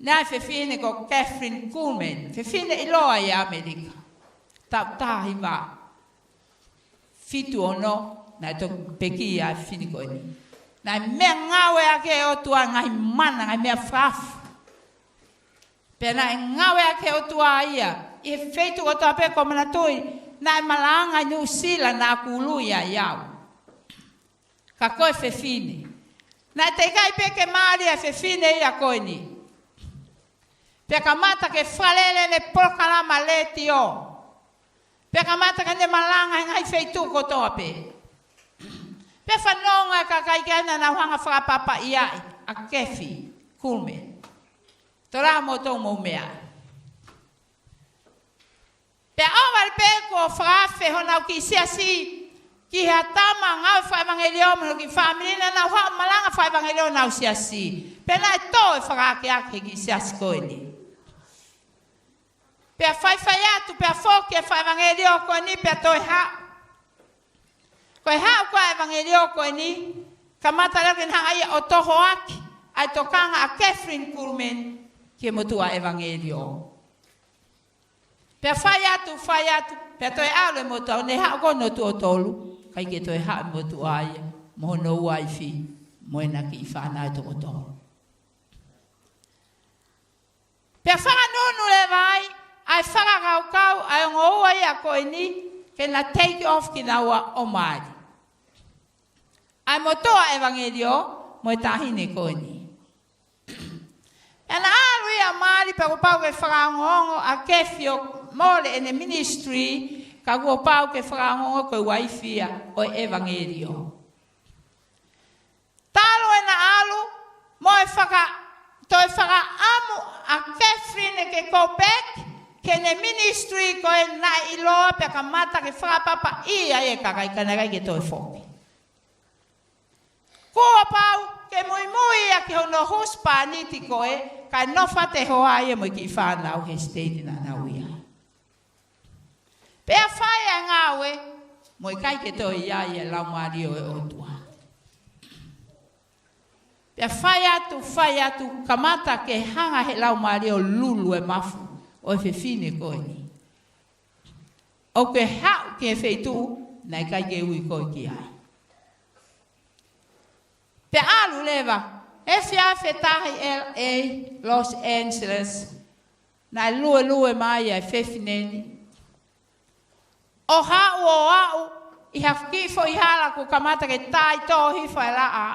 Naʻe fefine ko Kathryn Kuhlman, fefine ʻiloa ʻi ʻAmelika. Taʻu taha hiva fitu ono, naʻe toki pekia ʻa e fefine ko eni. Naʻe meʻangāueʻaki ʻe he ʻOtua ngaahi mana, ngaahi meʻa fakaafo. Pea naʻe ngāueʻaki ʻe he ʻOtua ia, ʻi he feituʻu kotoa pē ʻoku ou manatuʻi, naʻe malanga ʻi Nuʻusila naʻa ku ului ai au. Ka ko e fefine. Naʻe teʻeki ai pē ke mālie ʻa e fefine ia ko eni. Pea kamata ke fakalele ʻene polokalama letiō. Pea kamata ke ne malanga he ngaahi feituʻu kotoa pē. Pea fanongo e kakai ki ai naʻa nau hanga ʻo fakapapauʻi ʻa Kathy Kuhlman. Tō lahi moutolu mou meaʻi. Pea ʻohovale pē kuo fakaafe honau kiʻi siasi ki ha tama ngāue fakaʻevangeliō mo hono kiʻi fāmili naʻa nau haʻu ʻo malanga fakaʻevangeliō honau siasi. Pea naʻe tō e fakaakeake he kiʻi siasi ko eni. Pea faifai atu, pea foki e fakaʻevangeliō ko eni, pea toe haʻu. Ko e haʻu ko ē ʻa e ʻevangeliō ko eni, kamata leva ke ne hanga ia ʻo tohoaki ʻa e tokanga ʻa Kathryn Kuhlman ki he motuʻa ʻevangeliō. Pea fai atu, fai atu, pea toe ʻalu e motuʻa, ʻo ne haʻu ko ē hono tuʻo tolu, ʻikai ke toe haʻu e motuʻa ia, mo hono uaifi, mo ʻena kiʻi fānau ʻe toko tolu. Pea fakanunu leva ai ʻa e fakakaukau ʻa e ongo ua ia ko eni, ke na take off kinaua ʻo mali. ʻA e motuʻa ʻevangeliō mo e taʻahine ko eni. Pea na ʻalu ia ʻo mali pea kuo pau ke fakaongoongo ʻa Kathy ʻo mole ʻene ministry, ka kuo pau ke fakaongoongo ko e uaifi ia ʻo e ʻevangeliō. Talu ʻena ʻalu, mo e faka-, toe fakaʻamu ʻa Kathryn ke go back ki heʻene ministry ko ē naʻe ʻiloa pea kamata ke fakapapauʻi ai e kakai ka naʻe ʻikai ke toe foki. Kuo pau ke muimui ia ki hono husepāniti ko ē, kae nofo atu e hoa ia mo e kiʻi fānau he state naʻa nau ʻi ai. Pea fai ʻa e ngāue, mo e ʻikai ke toe ʻi ai e Laumālie ʻo e ʻOtua. Pea fai atu, fai atu, kamata ke hanga he Laumālie ʻo lulu e mafu ʻo e fefine ko eni. ʻOku ke haʻu ki he feituʻu naʻe ʻikai ke ui koe ki ai. Pea ʻalu leva, efiafi ʻe taha ʻi L A, Los Angeles, naʻe luelue mai ʻa e fefine ni. ʻO haʻu ʻo aʻu ʻi ha kiʻi foʻi hala kuo kamata ke taitō hifo e laʻā.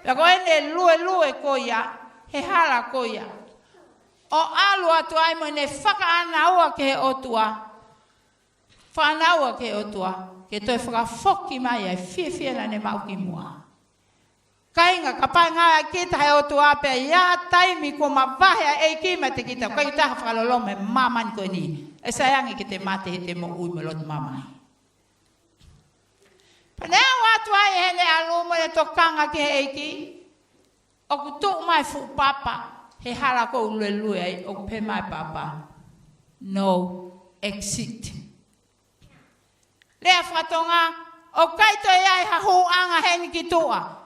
Pea ko ʻene luelue ko ia, he hala ko ia. ʻO ʻalu atu ai mo ʻene fakaʻānaua ki he ʻOtua. Fakaʻānaua ki he ʻOtua, ke toe fakafoki mai ʻa e fiefia naʻa ne maʻu kimuʻa. Kāinga, kapau ʻe ngāueʻaki kita ʻe he ʻOtua pea ʻi ha taimi kuo mavahe ʻa e ʻEiki meiate kita, ʻoku ʻikai ke toe fakaloloma e māmani ko eni. ʻE sai ange ke te mate he te moʻui mo e loto mamahi. Pea ne aʻu atu ai heʻene ʻalu mo ʻene tokanga ki he ʻEiki. ʻOku tuʻu mai fuʻu papa, he hala ʻoku luelue ai, ʻoku pehē mai papa. No exit. Lea faka-Tonga, ʻoku ʻikai toe ʻi ai ha hūʻanga heni ki tuʻa.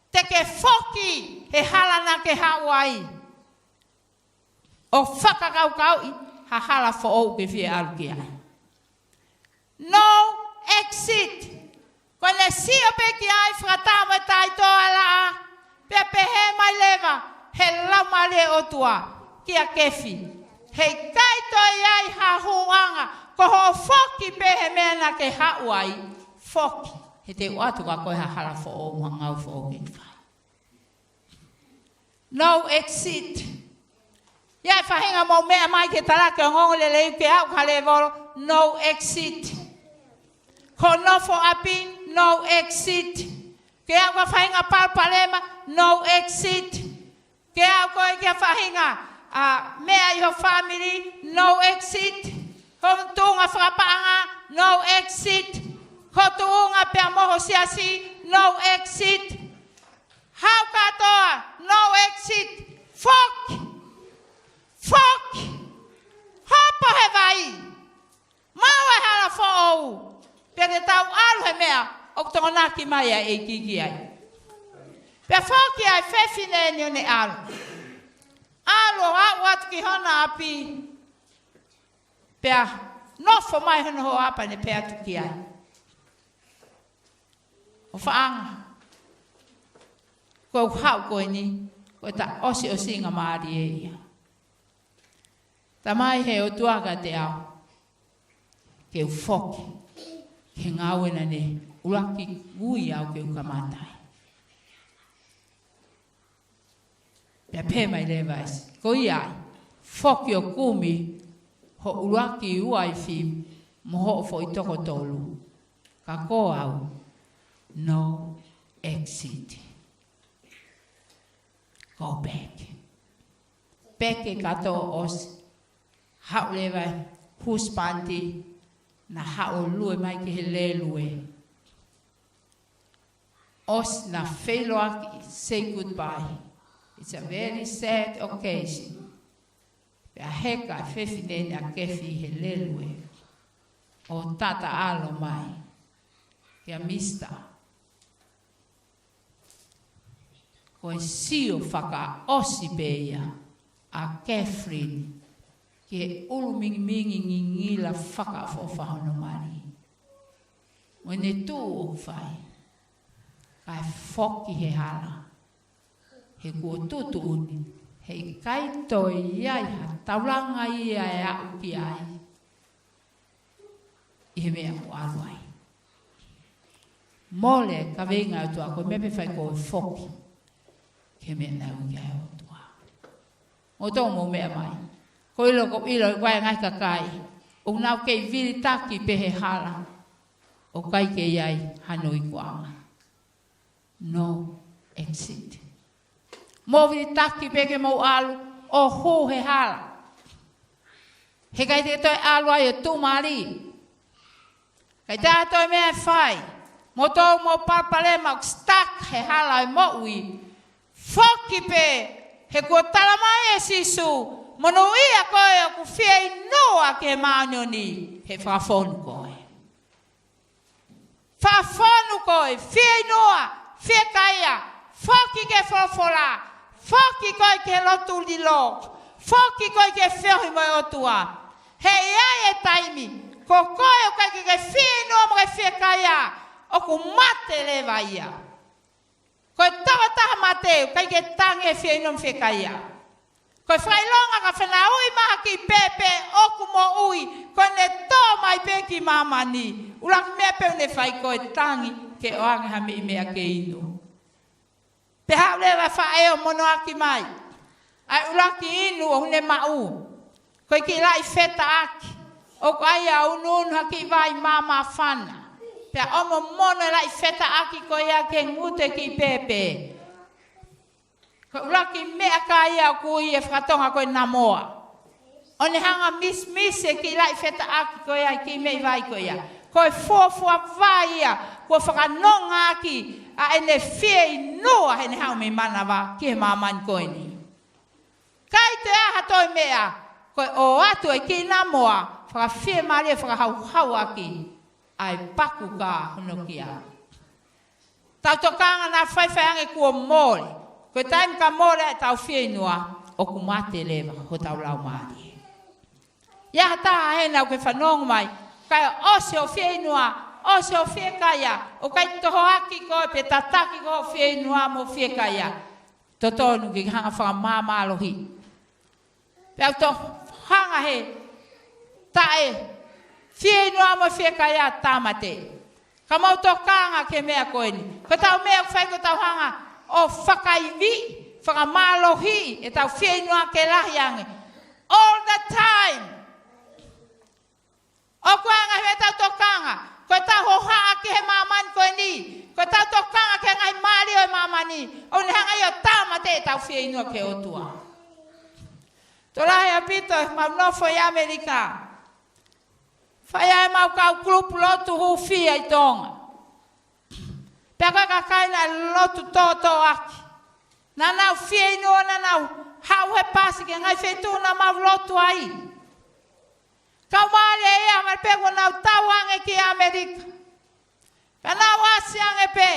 Te ke foki he hala naʻa ke haʻu ai. ʻO fakakaukauʻi ha hala foʻou ke fie ʻalu ki ai. No exit. Ko ʻene sio pē ki ai, fakataha mo e taitoalaʻa, pea pehē mai leva ʻe he Laumālie ʻo e ʻOtua kia Kefi, heʻikai toe ʻi ai ha hūʻanga, ko hoʻo foki pē he meʻa naʻa ke haʻu ai, foki, he te u ʻoatu kia koe ha hala foʻou, ha ngāue foʻou ke ke fai. No exit. ʻI ai e faʻahinga mou meʻa mai ke talaki ʻo e ongoongolelei ke aʻu ki ha lēvolo, no exit. Ko e nofo ʻapi, no exit. Ke aʻu ki ha faʻahinga palopalema, no exit. Ke aʻu koe ki ha faʻahinga, ā, meʻa ʻi ho fāmili, no exit. Ko e tuʻunga fakapaʻanga, no exit. Ko e tuʻunga pea mo ho siasi, no exit. Haʻu kātoa, no exit. Foki. Foki. Hopo he vai. Maʻu e hala foʻou. Pea te tau ʻalu he meʻa ʻoku tokonaki mai ʻa e ʻEiki ki ai. Pea foki ʻa e fefine ni ʻo ne ʻalu. ʻAlu ʻo aʻu atu ki hona ʻapi. Pea nofo mai hono hoa pea ne pehē atu ki ai. ʻOfaʻanga. Ko ʻeku haʻu ko eni, ko e taʻosiʻosingamālie ia. Tamai, he ʻOtua, kiate au, ke u foki ki he ngāue naʻa ne ʻuluaki ui au ke u kamata ai. Pea pehē mai leva ʻe Sīsū, ko ia ai, foki ʻo kumi hoʻo ʻuluaki uaifi mo hoʻo foʻi toko tolu. Ka ko au, no exit. Go back. Peke kātoa ʻosi. Haʻu leva e husepāniti, naʻa haʻu ʻo lue mai ki he lēlue. ʻOsi naʻa feiloaki, say goodbye. It's a very sad occasion. Pea heka e fefine ni ʻa Kefi he lēlue ʻo tataʻalo mai kia Mista. Ko e sio fakaʻosi pē ia ʻa Catherine ki he ʻulu mingimingi ngingila fakaʻofoʻofa hono mali. Mo ʻene tuʻu ʻo fai, kae foki he hala. He kuo tuʻutuʻuni, heʻikai toe ʻi ai ha taulanga ia ʻe aʻu ki ai ʻi he meʻa ʻoku ʻalu ai. Mole e kaveinga ʻa e ʻOtua, ko e meʻa pē fai ko e foki ki he meʻa naʻe ui ki ai ʻa e ʻOtua. Mou tō mou meʻa mai. Ko e ʻilo, ko e ʻilo ʻe au e ngaahi kakai ʻoku nau kei vilitaki pē he hala ʻoku ʻikai ke ʻi ai hano ikuʻanga. No exit. Mou vilitaki pē ke mou ʻalu ʻo hū he hala. Heʻikai te ke toe ʻalu ai ʻo tuʻumālie. ʻIkai te ke toe meʻa ʻe fai. Mou tō mou palopalema ʻoku stuck he hala ʻo e moʻui. Foki pē, he kuo tala mai ʻe Sīsū, monūʻia koe ʻoku fieinua ki he māʻoniʻoni, he ʻe fakafonu koe. Fakafonu koe, fieinua, fiekaia, foki ki he folofola, foki koe ki he lotu lilo, foki koe ki he feohi mo e ʻOtua. He ʻe ʻi ai e taimi, ko koe ʻoku ʻikai ke ke fieinua mo ke fiekaia, ʻoku mate leva ia. Ko e tokotaha mate, ʻoku ʻikai ke tangi he fieinua mo e fiekaia. Ko e fakaʻilonga ka fanauʻi mai ha kiʻi pēpē ʻoku moʻui, ko ʻene tō mai pē ki māmani. ʻUluaki meʻa pē ʻoku ne fai ko e tangi ke ʻoange ha meʻi meʻa ke inu. Pea haʻu leva e faʻē ʻo monoaki mai ʻa e ʻuluaki inu ʻoku ne maʻu. Ko e kiʻi laʻi fetaʻaki. ʻOku ʻai ʻo unuunu ha kiʻi vai māmāfana. Pea ʻomo mono e laʻi fetaʻaki ko ia ki he ngutu e kiʻi pēpē. Ko e ʻuluaki meʻakai ia ʻoku ui ʻe fakatonga ko e namoa. ʻO ne hanga ʻo misimisi e kiʻi laʻi fetaʻaki ko ia, kiʻi meʻi vai ko ia. Ko e fuofua vai ia, kuo fakanonga ʻaki ʻa ʻene fieinua heʻene haʻu mei manava ki he māmani ko eni. ʻIkai toe ʻi ai ha toe meʻa, ko e ʻoatu e kiʻi namoa, fakafiemālie fakahauhau ʻaki ʻa e paku ka hono kia. Tau tokanga naʻa faifai ange kuo mole. Ko e taimi ka mole ai ʻetau fieinua, ʻoku mate leva hotau laumālie. ʻI ai ha taha heni ʻoku ke fanongo mai, kae ʻosi hoʻo fieinua, ʻosi hoʻo fiekaia, ʻoku ʻikai tohoaki koe pe tataki koe hoʻo fieinua mo e fiekaia. Totonu ke ke hanga ʻo fakamāmālohiʻi. Pea ʻoku toe hanga ʻe he taʻe fieinua mo e fiekaia ʻo tāmateʻi. Ka mou tokanga ki he meʻa ko eni. Ko ʻetau meʻa ʻoku fai ko ʻetau hanga ʻo fakaiviʻi, fakamālohiʻi ʻetau fieinua ke lahi ange. All the time. ʻOku ʻi ai e ngaahi meʻa ʻoku tau tokanga. Ko ʻetau hohaʻa ki he māmani ko eni. Ko ʻetau tokanga ki he ngaahi mali ʻo e māmani. ʻOku ne hanga ʻo tāmateʻi ʻetau fieinua ki he ʻOtua. Tokolahi ʻaupito ʻemau nofo ʻi ʻAmelika. Fai ai ʻemau kau kulupu lotu hūfia ʻi Tonga. Pea ko e kakai naʻe lotu tōtōaki. Naʻa nau fieinua, naʻa nau haʻu he pasi ki he ngaahi feituʻu naʻa mau lotu ai. Kau mālie ia, mali pē kuo nau tau ange ki ʻAmelika. Ka nau ʻasi ange pē,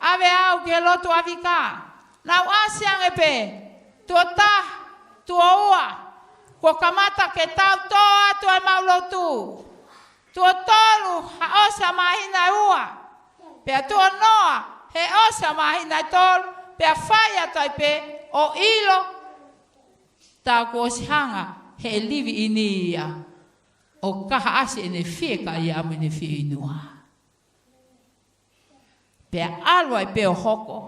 ʻave au ki he lotu ʻAvika. Nau ʻasi ange pē, tuʻo taha, tuʻo ua, kuo kamata ke tau tō atu ʻemau lotu. Tuʻo tolu, he ʻosi ʻa e māhina ʻe ua. Pea tuʻo noa, he ʻosi ʻa e māhina ʻe tolu, pea fai atu ai pē ʻo ʻilo. Tā kuo ʻosi hanga ʻe he livi ʻi ni ia ʻo kahaʻasi ʻene fiekaia mo ʻene fieinua. Pea ʻalu ai pē ʻo hoko.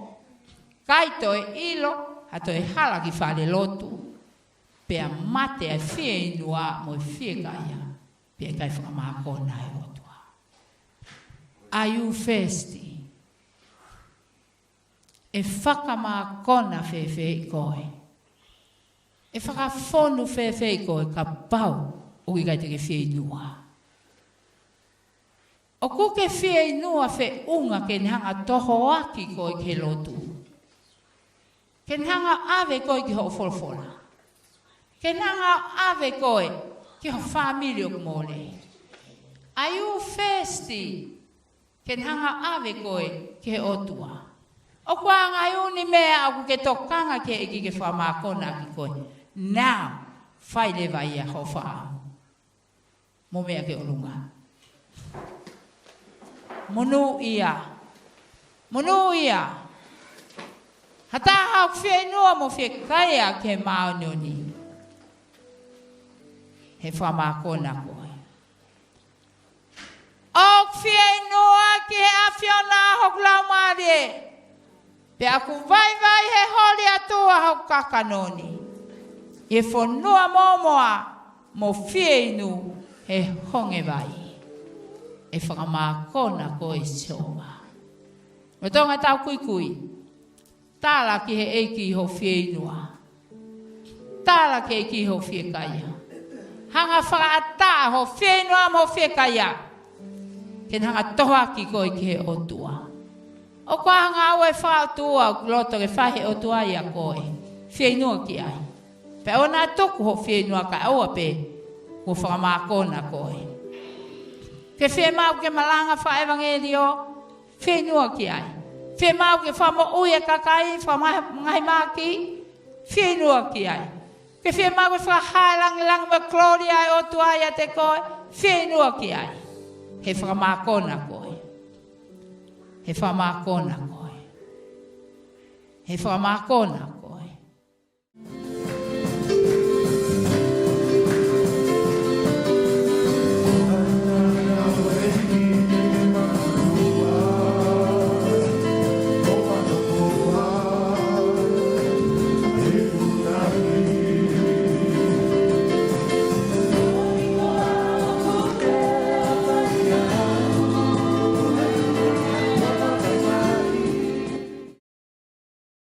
ʻIkai toe ʻilo ha toe hala ki fale lotu. Pea mate ʻa e fieinua mo e fiekaia. Pea ʻikai fakamākona ʻe he ʻOtua. Are you thirsty? ʻE fakamākona fēfē koe? ʻE fakafonu fēfē koe kapau ʻoku ʻikai te ke fieinua? ʻOku ke fieinua feʻunga ke ne hanga ʻo tohoaki koe ki he lotu? Ke ne hanga ʻo ʻave koe ki hoʻo folofola? Ke ne hanga ʻo ʻave koe ki ho fāmili ʻoku mole? Are you thirsty? Ke ne hanga ʻo ʻave koe ki he ʻOtua? ʻOku ʻi ai e ngaahi ʻū meʻa ʻoku ke tokanga ki he ʻEiki ke fakamākona ʻaki koe. Now, fai leva ia hoʻo fāʻamu. Mou meʻa ki ʻolunga. Monūʻia. Monūʻia. Ha taha ʻoku fieinua mo fiekaia ki he māʻoniʻoni, he fakamākona koe. ʻOku fieinua ki he ʻAfiona hoku laumālie. Pea ʻoku vaivai he holi ʻa e ʻOtua hoku kakano ni. ʻI he fonua mōmoa mo fieinu he honge vai. ʻE fakamākona koe ʻe Sihova. Mo Tonga tau kuikui. Tala ki he ʻEiki hoʻo fieinua. Tala ki he ʻEiki hoʻo fiekaia. Hanga ʻo fakaʻatā hoʻo fieinua mo hoʻo fiekaia. Ke ne hanga ʻo tohoaki koe ki he ʻOtua. ʻOku ʻi ai ha ngāue fakaʻotua ʻoku ke loto ke fai he ʻOtua ʻia koe. Fieinua ki ai. Pea ʻoua naʻa tuku hoʻo fieinua kae ʻoua pē kuo fakamākona koe. Ke fiemaʻu ke malanga fakaʻevangeliō, fieinua ki ai. Fiemaʻu ke fakamoʻui e kakai, fakamahimahiki, fieinua ki ai. Ke fiemaʻu ke fakahā e langilangi mo e kolōlia ʻo e ʻOtua ʻiate koe, fieinua ki ai. He fakamākona koe. He fakamākona koe. He fakamākona